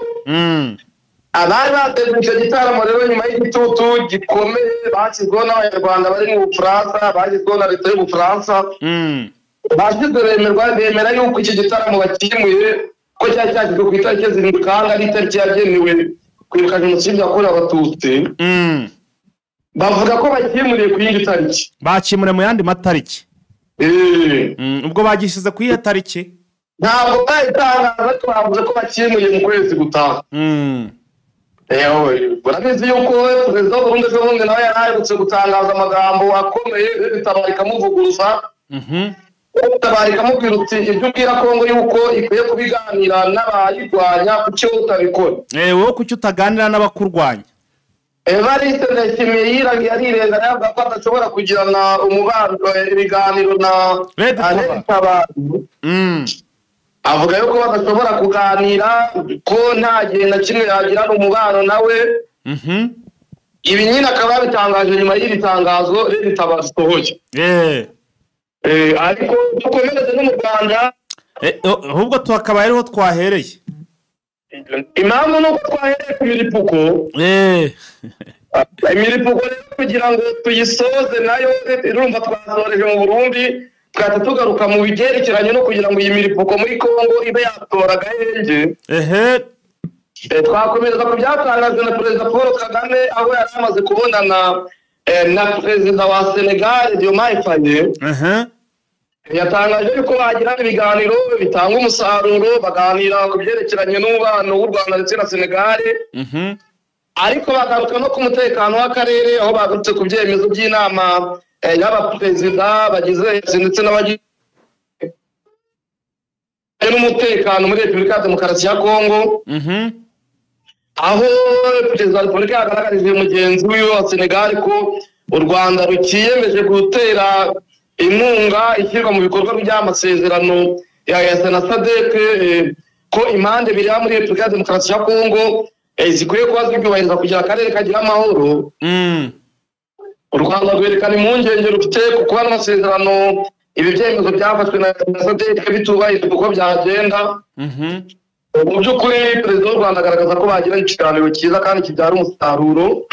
Abari bateguye icyo gitaramo rero nyuma y'igitutu gikomeye bashyizweho n'Abanyarwanda bari mu Bufaransa, bashyizweho na leta y'Ubufaransa, bashyizwe bemera yuko iki gitaramo bakimuye, ko cyari cyashyizwe ku itariki 7 kandi ari itariki yagenewe kwibuka jenoside yakorewe Abatutsi. Bavuga ko bakimuriye ku yindi tariki. Bakimuriye mu yandi matariki. Ubwo bagishyize ku iyihe tariki? Ntabwo bayitangaza, ariko bavuze ko bakimuye mu kwezi gutaha. Urabizi yuko perezida w'Uburundi ejo bundi nawe yari aherutse gutangaza amagambo akomeye, Tabara ikamuvuguruza. Tabara ikamubwira uti ibyo ubwira Kongo yuko ikwiye kubiganira n'abayirwanya, kuki wowe utabikora? Wowe kuki utaganira n'abakurwanya? Evariste Ndayishimiye yiragiye arirenga, avuga ko adashobora kugirana umubano ibiganiro na Tabara. Avuga yuko badashobora kuganira, ko nta gihe na kimwe yagirana umubano nawe. Ibi nyine akaba yabitangaje nyuma y'iri tangazo Tabara isohoye. Ariko dukomereze no mu Rwanda. Ahubwo tukaba ariho twahereye. Impamvu ni uko twahereye ku miripuko. Imiripuko rero kugira ngo tuyisoze nayo, urumva twasoreje mu Burundi, twahita tugaruka mu byerekeranye no kugira ngo iyi miripuko muri Kongo ibe yatora agahenge. Twakomereza ku byatangajwe na perezida Paul Kagame, aho yari amaze kubonana na perezida wa Senegal Diomaye Faye. Yatangaje yuko bagirana ibiganiro bitanga umusaruro, baganira ku byerekeranye n'umubano w'u Rwanda ndetse na Senegal, ariko bagaruka no ku mutekano w'akarere, aho bagarutse ku byemezo by'inama y'abaperezida bagize ndetse n'abagize n'umutekano muri Repubulika ya Demokarasi ya Kongo, aho perezida wa Repubulika yagaragarije mugenzi wiwe wa Senegal ko u Rwanda rukiyemeje gutera inkunga ishyirwa mu bikorwa by'amasezerano ya EAC na SADC, ko impande biri muri Repubulika ya Demokarasi ya Kongo zikwiye kuba zibyubahiriza kugira akarere kagira amahoro. U Rwanda rwerekana impungenge rufite ku kuba n'amasezerano ibi byemezo byafashwe na SADC bitubahirizwa uko byagenda. Mu by'ukuri perezida w'u Rwanda agaragaza ko bagiranye ikiganiro cyiza kandi kibyara umusaruro.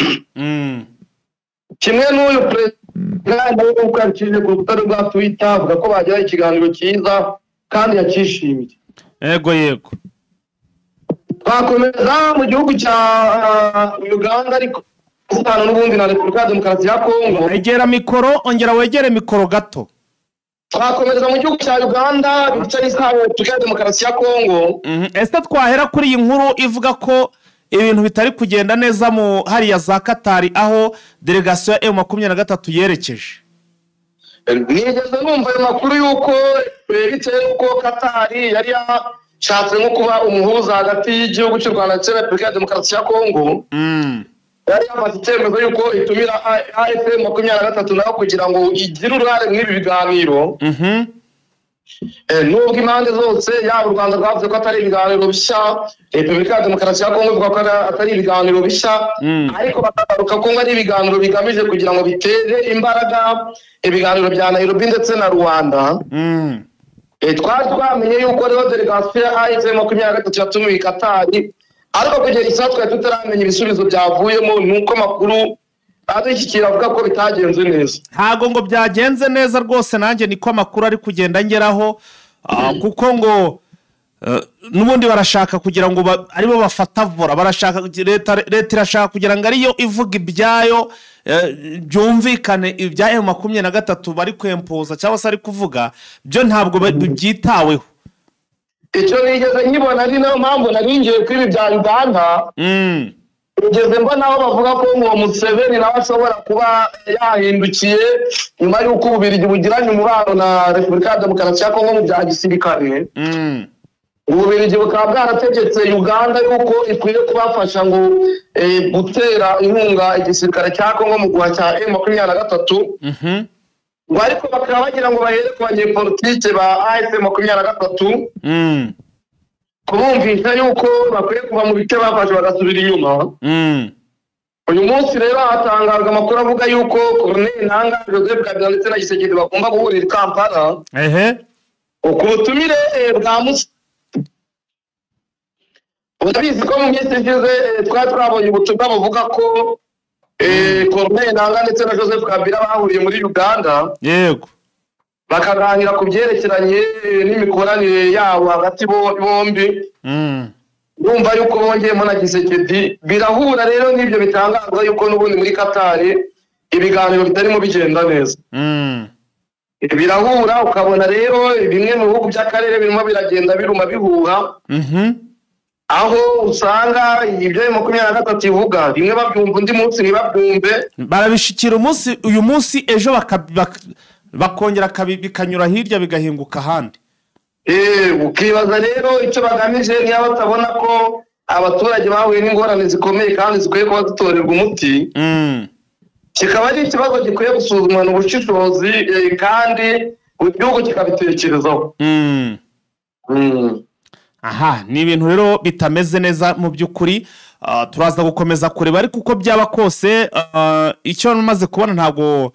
Kimwe n'uyu perezida nawe uko yabicishije ku rukuta rwa Twitter, avuga ko bagiranye ikiganiro cyiza kandi yacyishimiye. Yego yego. Twakomeza mu gihugu cya Uganda, ariko isano n'ubundi na Repubulika ya Demokarasi ya Kongo. Egera mikoro, ongera wegere mikoro gato. Twakomereza mu gihugu cya Uganda bifitanye isano na Repubulika ya Demokarasi ya Kongo. Ese twahera kuri iyi nkuru ivuga ko ibintu bitari kugenda neza mu hariya za Katari, aho delegasiyo ya M23 yerekeje? Nigeze numva ayo makuru yuko bitewe n'uko Katari yari yashatse nko kuba umuhuza hagati y'igihugu cy'u Rwanda ndetse na Repubulika ya Demokarasi ya Kongo. Yari yafashe icyemezo yuko itumira AFC 23 nayo kugira ngo igire uruhare muri ibi biganiro. Nubwo impande zose, yaba u Rwanda rwavuze ko atari ibiganiro bishya, Repubulika ya Demokarasi ya Kongo ivuga ko atari ibiganiro bishya, ariko bakagaruka ko ngo ari ibiganiro bigamije kugira ngo bitere imbaraga ibiganiro bya Nairobi ndetse na Rwanda. Twari twamenye yuko rero delegasiyo ya AFC 23 yatumiwe i Katari, ariko kugera isaha twari tutaramenya ibisubizo byavuyemo, nuko amakuru adushyikira avuga ko bitagenze neza. Ntabwo ngo byagenze neza rwose, nanjye niko amakuru ari kugenda ngeraho, kuko ngo n'ubundi barashaka kugira ngo aribo bafata volant. Barashaka, leta irashaka kugira ngo ariyo ivuga ibyayo, byumvikane. Ibya M23 bari kwempoza cyangwa se ari kuvuga byo ntabwo byitaweho. Icyo nigeze nkibona, ari nayo mpamvu nari ngiye kuri ibi bya Uganda, ugeze mbona aho bavuga ko ngo Museveni nawe ashobora kuba yahindukiye nyuma y'uko Ububirigi bugiranye umubano na Repubulika ya Demokarasi ya Kongo mu bya gisirikare. Ububirigi bukaba bwarategetse Uganda yuko ikwiye kubafasha ngo gutera inkunga igisirikare cya Kongo mu guha cya M23, ngo ariko bakaba bagira ngo bahere ku banyepolitike ba AFC 23, kubumvisha yuko bakwiye kuva mu bice bafashe bagasubira inyuma. Uyu munsi rero hatangajwe amakuru avuga yuko Corneille Nangaa, Joseph Kabila ndetse na Tshisekedi bagomba guhurira i Kampala ku butumire bwa Musa. Urabizi ko mu minsi ishize twari twabonye ubutumwa buvuga ko Corneille Nangaa ndetse na Joseph Kabila bahuriye muri Uganda, bakaganira ku byerekeranye n'imikoranire yabo hagati bombi. Numva yuko bongeyemo na Tshisekedi, birahura rero n'ibyo bitangazwa yuko n'ubundi muri Katari ibiganiro bitarimo bigenda neza. Birahura, ukabona rero bimwe mu bihugu by'akarere birimo biragenda biruma bihuha, aho usanga ibyo 23 ivuga bimwe babyumva, undi munsi ntibabyumve. Barabishikira umunsi, uyu munsi, ejo bakongera bikanyura hirya bigahinguka ahandi. Ukibaza rero icyo bagamije, niba batabona ko abaturage bahuye n'ingorane zikomeye kandi zikwiye kuba zitorerwa umuti. Kikaba ari ikibazo gikwiye gusuzumana ubushishozi, kandi buri gihugu kikabitekerezaho. Aha ni ibintu rero bitameze neza mu by'ukuri. Turaza gukomeza kureba, ariko uko byaba kose, icyo maze kubona, ntabwo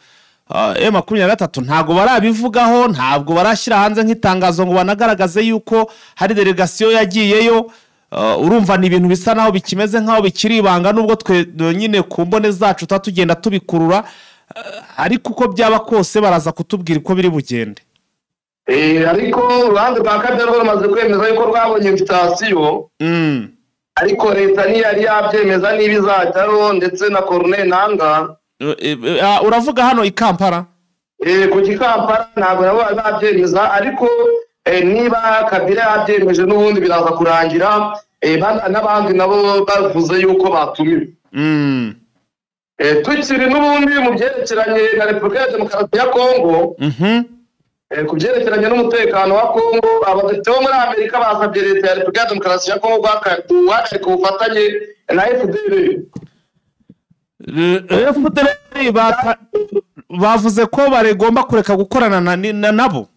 M23 ntabwo barabivugaho, ntabwo barashyira hanze nk'itangazo ngo banagaragaze yuko hari delegasiyo yagiyeyo. Urumva ni ibintu bisa naho bikimeze nkaho bikiri ibanga, nubwo twe nyine ku mbone zacu tuba tugenda tubikurura. Ariko uko byaba kose baraza kutubwira uko biri bugende. Ariko uruhande rwa Kabila rwo rumaze kwemeza yuko rwabonye invitation, ariko leta ntiyari yabyemeza niba izajyayo, ndetse na Corneille Nangaa. Uravuga hano i Kampala? Ku Kampala ntabwo nabo bari babyemeza, ariko niba Kabila yabyemeje n'ubundi biraza kurangira n'abandi nabo bavuze yuko batumiwe. Tukiri n'ubundi mu byerekeranye na Repubulika ya Demokarasi ya Kongo, ku byerekeranye n'umutekano wa Kongo, abadepite bo muri Amerika basabye leta ya Repubulika ya Demokarasi ya Kongo guhagarika ubufatanye na FDLR. FDLR bavuze ko bagomba kureka gukorana nabo.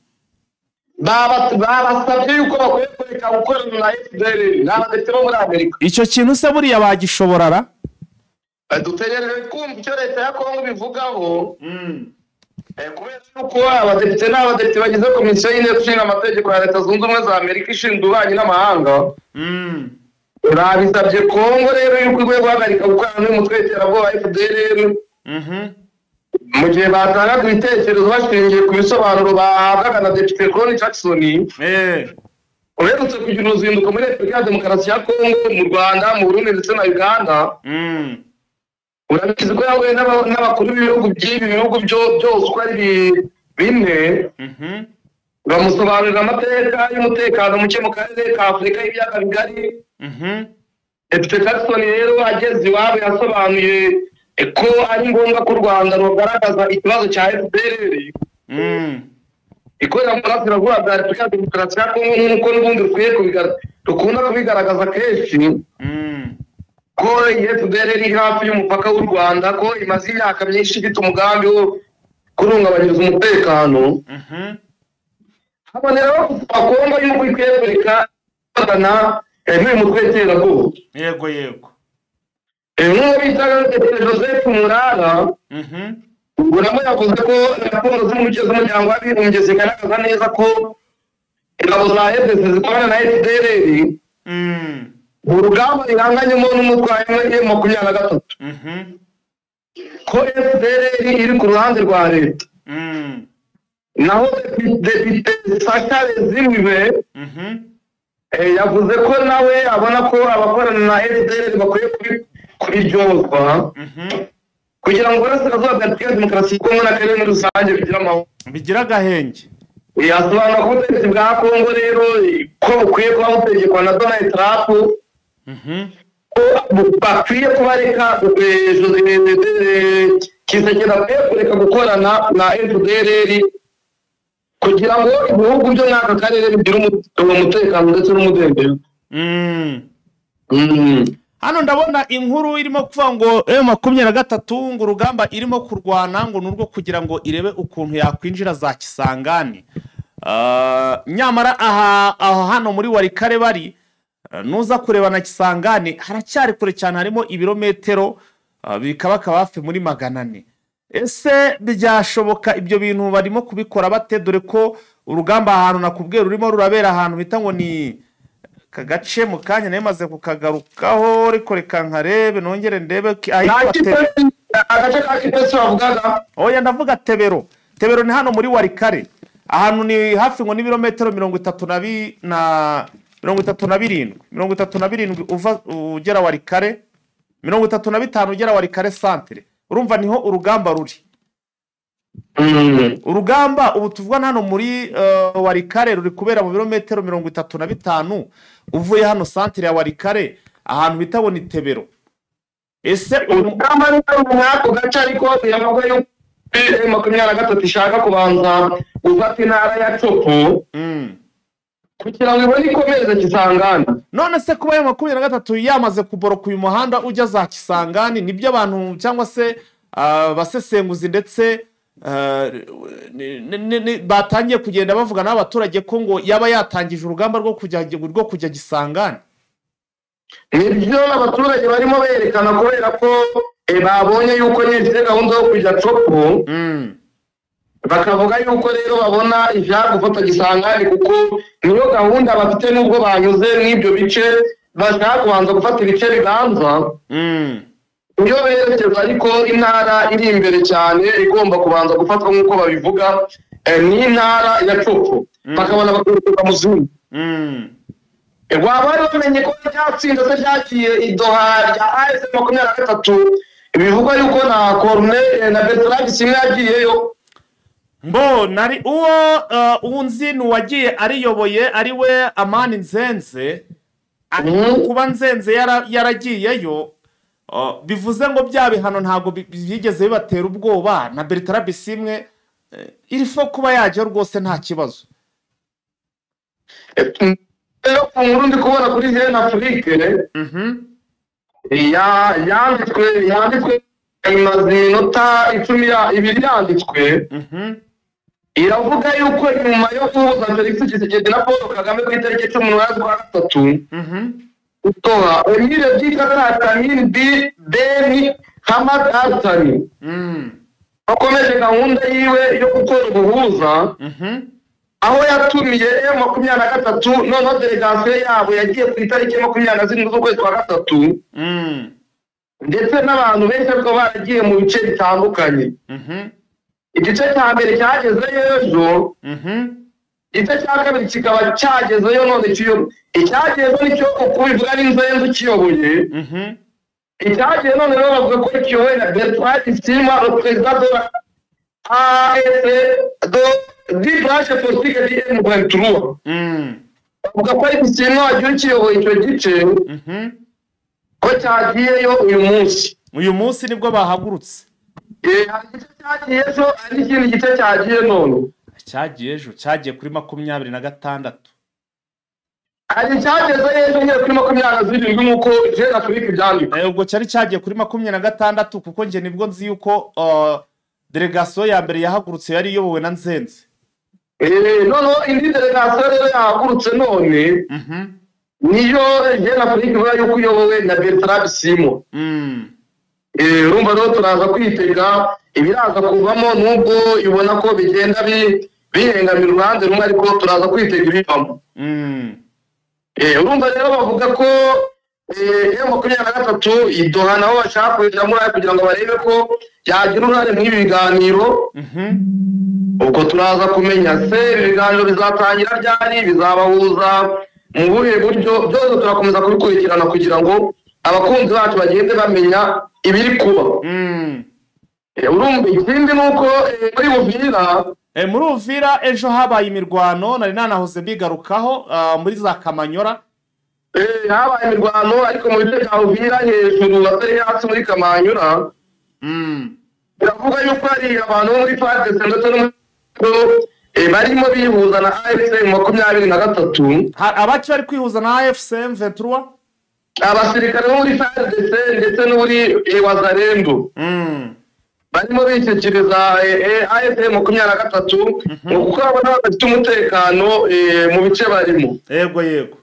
Babasabye yuko bakwiye kureka gukorana na FDLR, ni abadepite bo muri Amerika. Icyo kintu se buriya bagishobora ra? Dutegereje kumva icyo leta ya Kongo ibivugaho, kubera yuko abadepite n'abadepite bagize komisiyo y'inteko ishinga amategeko ya Leta Zunze Ubumwe za Amerika ishinzwe ububanyi n'amahanga, babisabye Kongo rero yuko ikwiye guhagarika gukorana n'umutwe w'iterabwoba FDLR, mu gihe batangaga ibitekerezo bashingiye ku bisobanuro bahabwaga na Depite Connie Jackson, uherutse kugira uruzinduko muri Repubulika ya Demokarasi ya Kongo, mu Rwanda, mu Burundi ndetse na Uganda. Urabizi ko yahuye n'abakuru b'ibihugu by'ibi bihugu byose uko ari bine, bamusobanurira amateka y'umutekano muke mu karere ka Afurika y'Ibiyaga Bigari. Depite Jackson rero ageze iwabo yasobanuye ko ari ngombwa ko u Rwanda rugaragaza ikibazo cya FDLR ikorera mu burasirazuba bwa Repubulika ya Demokarasi ya Kongo, nk'uko n'ubundi rukwiye rukunda kubigaragaza kenshi. Ko FDLR iri hafi y'umupaka w'u Rwanda, ko imaze imyaka myinshi ifite umugambi wo kurungabanyiriza umutekano. Haboneraho gusaba Kongo yuko ikwiye kureka gukorana n'uyu mutwe w'iterabwoba. Yego yego. Nk'uwo bita Joseph Murara, ubwo nabwo yavuze ko raporo z'umuryango w'abibumbye zigaragaza neza ko ingabo za FDC zikorana na FDLR urugamba rihanganyemo n'umutwe wa M23, ko FDLR iri ku ruhande rwa leta. Naho Depite Sasha Zimwe yavuze ko nawe abona ko abakorana na FDLR bakwiye kubiryozwa kugira ngo uburasirazuba bwa Repubulika ya Demokarasi ya Kongo n'akarere muri rusange bigire amahoro, bigira agahenge. Yasobanura ko ubutegetsi bwa Kongo rero ko bukwiye kuba butegekwa na Donald Trump, ko bakwiye kubareka Tshisekedi akwiye kureka gukorana na FDLR kugira ngo ibihugu byo muri aka karere bigire umutekano ndetse n'umudendezo. Hano ndabona inkuru irimo kuvuga ngo M23 ngo urugamba irimo kurwana ngo nurwo kugira ngo irebe ukuntu yakwinjira za Kisangani. Nyamara aha hano muri Walikale bari nuza kureba na Kisangani haracyari kure cyane, harimo ibirometero bikabaka hafi muri 400. Ese byashoboka ibyo bintu barimo kubikora bate, dore ko urugamba ahantu nakubwiye rurimo rurabera ahantu bita ngo ni kagace mu kanya nemaze kukagarukaho, ariko reka nkarebe nongere ndebe agace ka Kipesi bavugaga. Oya ndavuga Tebero. Tebero ni hano muri Walikale, ahantu ni hafi ngo n'ibirometero 37 37 uva ugera Walikale, 35 ugera Walikale centre. Urumva niho urugamba ruri. Urugamba ubu tuvuga hano muri Walikale ruri kubera mu birometero 35 uvuye hano centre ya Walikale ahantu bita ngo ni Tebero. Ese urugamba ruri muri ako gace, ariko biravuga yuko M23 ishaka kubanza gufata intara ya Tshopo kugira ngo ibone ikomeze Kisangani. None se kuba M23 yamaze kuboroka uyu muhanda ujya za Kisangani, nibyo abantu cyangwa se abasesenguzi ndetse batangiye kugenda bavuga n'abaturage ko ngo yaba yatangije urugamba rwo kujya Kisangani? Nibyo abaturage barimo berekana kubera ko babonye yuko nyine gahunda yo kujya Tshopo, bakavuga yuko rero babona ijya gufata Kisangani kuko niyo gahunda bafite, nubwo banyuze n'ibyo bice bashaka kubanza gufata ibice bibanza iyo berekeza, ariko intara iri imbere cyane igomba kubanza gufatwa nk'uko babivuga ni intara ya Tshopo, bakabona bakurikira mu zindi. Waba wari wamenye ko ryatsinze se ryagiye idoha rya AS 23, bivugwa yuko na Corneille na Bertrand Bisimwa yagiyeyo? Mbo nari uwo unzi nuwagiye ariyoboye ari we Amani Nzenze. Kuba Nzenze yaragiyeyo bivuze ngo bya bihano ntago byigeze bibatera ubwoba, na Bertrand Bisimwe irifo kuba yajya rwose nta kibazo. Rero ku nkuru ndi kubona kuri Jeune Afrique yanditswe imaze iminota 12 yanditswe, iravuga yuko nyuma yo guhuza Felix Tshisekedi na Paul Kagame ku itariki 18 z'ukwa gatatu, utoha Emile Bikatatamin Ben Hamad Al Thani wakomeje gahunda yiwe yo gukora ubuhuza, aho yatumiye M23, noneho delegation yabo yagiye ku itariki 27 z'ukwezi kwa gatatu, ndetse n'abantu benshi ariko baragiye mu bice bitandukanye. Igice cya mbere cyagezeyo ejo, igice cya kabiri kikaba cyagezeyo none kiyo icyagezeyo nicyo uko bivuga n'inzenze ukiyoboye. Icyagiye none rero bavuga ko kiyobowe na Bertrand Bisimwa, le président de la AS de branche politique du M23. Bavuga ko ari Bisimwa wagiye ukiyoboye icyo gice, ko cyagiyeyo uyu munsi. Uyu munsi nibwo bahagurutse. Hari igice cyagiye ejo, hari n'ikindi gice cyagiye none. Cyagiye ejo, cyagiye kuri 26. Hari icyageze ejo nyine kuri 27 nk'uko Jeune Afrique ibyandika. Ubwo cyari cyagiye kuri 26, kuko njye nibwo nzi yuko delegasiyo ya mbere yahagurutse yari iyobowe na Nzenze. Noneho indi delegasiyo rero yahagurutse none niyo Jeune Afrique ivuga yuko iyobowe na Bertrand Bisimwa. Urumva rero turaza kwitega ibiraza kuvamo, nubwo ibona ko bigenda bihengamira uruhande rumwe, ariko turaza kwitega ibivamo. Urumva rero bavuga ko M23 idoha nabo bashaka kujya muri kugira ngo barebe ko yagira uruhare mu biganiro. Ubwo turaza kumenya se ibiganiro bizatangira ryari, bizabahuza mu buhe buryo, byose turakomeza kubikurikirana kugira ngo abakunzi bacu bagende bamenya ibiri kuba. Urumva ikindi nuko muri Uvira, muri Uvira ejo habaye imirwano, nari nanahoze mbigarukaho muri za Kamanyora. Habaye imirwano ariko mu bice bya Uvira hejuru atari hasi muri Kamanyura. Biravuga yuko hari abantu bo muri FARDC ndetse no barimo bihuza na AFC 23. Abaci bari kwihuza na AFC M23, abasirikare bo muri FARDC ndetse no muri Wazalendo barimo bishyikiriza AFC 23 kuko babona bafite umutekano mu bice barimo. Yego yego.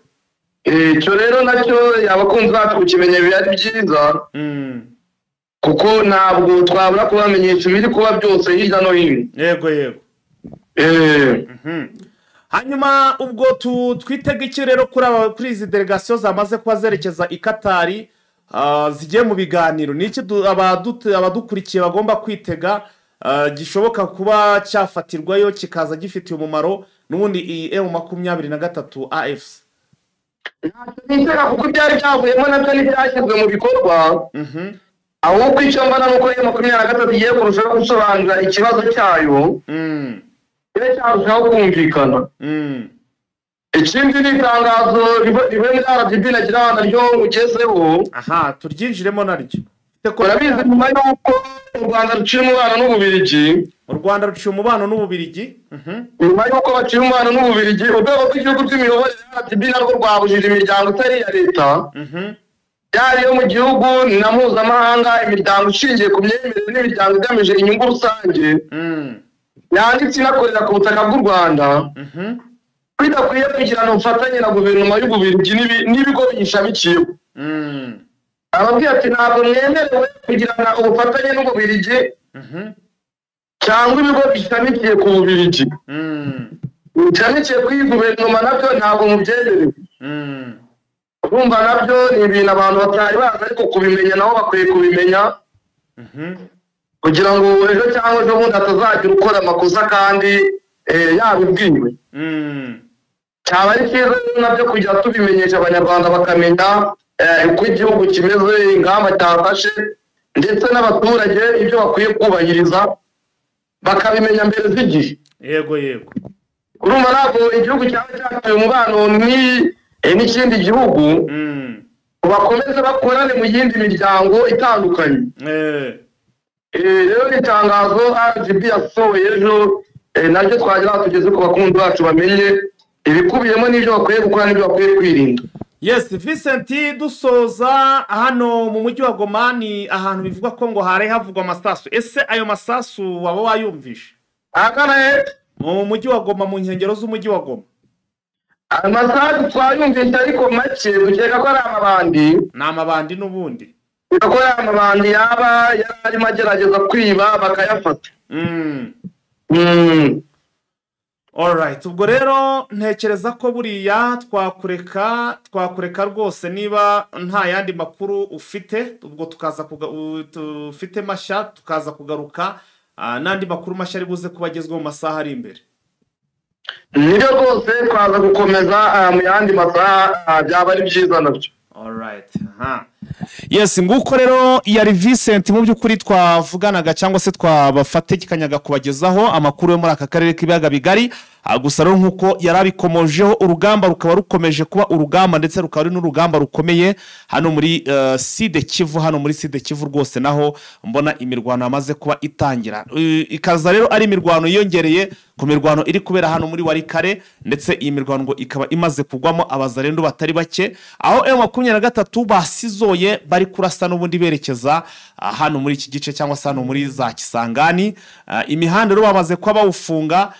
Icyo rero nacyo abakunzi bacu kukimenya biba ari byiza, kuko ntabwo twabura kubamenyesha ibiri kuba byose hirya no hino. Yego yego. Hanyuma ubwo twitega iki rero kuri izi delegasiyo zamaze kuba zerekeza i Katari, zigiye mu biganiro? Ni iki abadukurikiye bagomba kwitega gishoboka kuba cyafatirwayo kikaza gifitiye umumaro n'ubundi iyi M23 AFC? Nitega kuko ibyari byavuyemo nabyo ntibyashyizwe mu bikorwa, ahubwo icyo mbona ni uko M23 igiye kurushaho gusobanura ikibazo cyayo, cyarushaho kumvikana. Ikindi ni itangazo rivuye muri RGB nagira naryo ugezeho. Aha, turyinjiremo naryo. Urabizi nyuma y'uko u Rwanda ruciye umubano n'Ububiligi. U Rwanda ruciye umubano n'Ububiligi. Nyuma y'uko baciye umubano n'Ububiligi, urwego rw'igihugu rw'imiyoborere RGB narwo rwabujije imiryango itari iya leta, yari iyo mu gihugu na mpuzamahanga, imiryango ishingiye ku myemerere n'imiryango igamije inyungu rusange, yanditse inakorera ku butaka bw'u Rwanda, bidakwiye kugirana ubufatanye na guverinoma y'Ububiligi n'ibigo biyishamikiyeho. Ababwira ati ntabwo mwemerewe kugirana ubufatanye n'Ububiligi cyangwa ibigo bishamikiye ku Bubiligi, bishamikiye kuri guverinoma, nabyo ntabwo mubyemerewe. Urumva nabyo ni ibintu abantu batari bazi, ariko kubimenya nabo bakwiye kubimenya kugira ngo ejo cyangwa ejo bundi hatazagira ukora amakosa kandi yabibwiwe. Cyaba ari cyiza nabyo kujya tubimenyesha abanyarwanda bakamenya uko igihugu kimeze, ingamba cyafashe, ndetse n'abaturage ibyo bakwiye kubahiriza bakabimenya mbere z'igihe. Yego yego. Urumva ntabwo igihugu cyaba cyatuye umubano n'ikindi gihugu bakomeze bakorane mu yindi miryango itandukanye. Rero ni itangazo RGB yasohoye ejo, naryo twagira tugeze ku bakunzi bacu bamenye ibikubiyemo n'ibyo bakwiye gukora n'ibyo bakwiye kwirinda. Yes, Vincent, dusoza hano mu mujyi wa Goma ni ahantu bivugwa ko ngo hari havugwa amasasu. Ese ayo masasu waba wayumvishe? Ahagana mu mujyi wa Goma, mu nkengero z'umujyi wa Goma. Amasasu twayumvishe ariko make, dukeka ko ari amabandi. Ni amabandi n'ubundi. Ko ari amabandi yaba yararimo agerageza kwiba bakayafata. Alright, ubwo rero ntekereza ko buriya twakureka rwose niba nta yandi makuru ufite, ubwo tukaza ufite mashya tukaza kugaruka n'andi makuru mashya ari buze kubagezwa mu masaha ari imbere. Nibyo rwose twaza gukomeza mu yandi masaha, byaba ari byiza nabyo. Alright. Aha. Yes, nguko rero yari Vincent mu by'ukuri twavuganaga cyangwa se twabafatekanyaga kubagezaho amakuru yo muri aka karere k'ibiyaga bigari. Gusa rero nk'uko yari abikomojeho, urugamba rukaba rukomeje kuba urugamba, ndetse rukaba ari n'urugamba rukomeye hano muri Sud Kivu. Hano muri Sud Kivu rwose naho mbona imirwano yamaze kuba itangira. Ikaza rero ari imirwano yiyongereye ku mirwano iri kubera hano muri Walikale, ndetse iyi mirwano ngo ikaba imaze kugwamo abazarendo batari bake, aho M23 basizoye bari kurasa n'ubundi berekeza hano muri iki gice cyangwa se hano muri za Kisangani. Imihanda rero bamaze kuba bawufunga.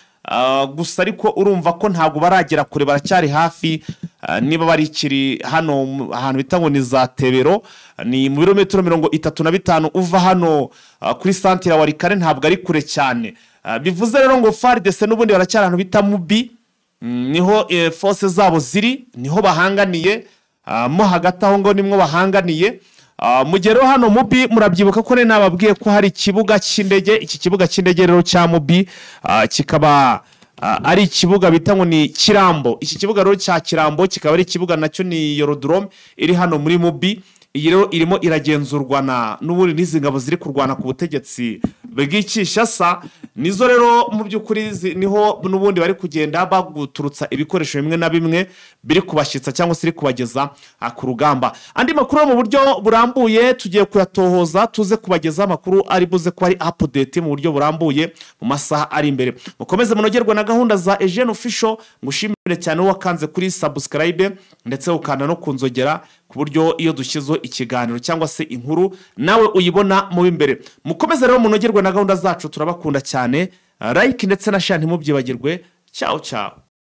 Gusa ariko urumva ko ntabwo baragera kure, baracyari hafi. Niba barikiri hano ahantu bita ngo ni za Tebero, ni mu birometero 35 uva hano kuri santire ya Walikale, ntabwo ari kure cyane. Bivuze rero ngo FARDC n'ubundi baracyari ahantu bita Mubi, niho force zabo ziri, niho bahanganiye. Mo hagati aho ngo nimwo bahanganiye. Mu gihe rero hano Mubi murabyibuka ko nababwiye ko hari ikibuga cy'indege. Iki kibuga cy'indege rero cya Mubi kikaba ari ikibuga bita ngo ni Kirambo. Iki kibuga rero cya Kirambo kikaba ari ikibuga nacyo ni aerodrome iri hano muri Mubi. Iyi rero irimo iragenzurwa na n'ubundi n'izi ngabo ziri kurwana ku butegetsi bw'Kinshasa, nizo rero mu by'ukuri niho n'ubundi bari kugenda baguturutsa ibikoresho bimwe na bimwe biri kubashyitsa cyangwa se biri kubageza ku rugamba. Andi makuru mu buryo burambuye tugiye kuyatohoza, tuze kubageza amakuru ari buze kuba ari update mu buryo burambuye mu masaha ari imbere. Mukomeze munogerwe na gahunda za Eugene Official. Ngushimire cyane wakanze kuri subscribe ndetse ukanda no kunzogera, ku buryo iyo dushyizeho ikiganiro cyangwa se inkuru nawe uyibona mu imbere. Mukomeze rero munogerwe na gahunda zacu, turabakunda cyane. Like ndetse na share ntimubyibagirwe. Ciao ciao.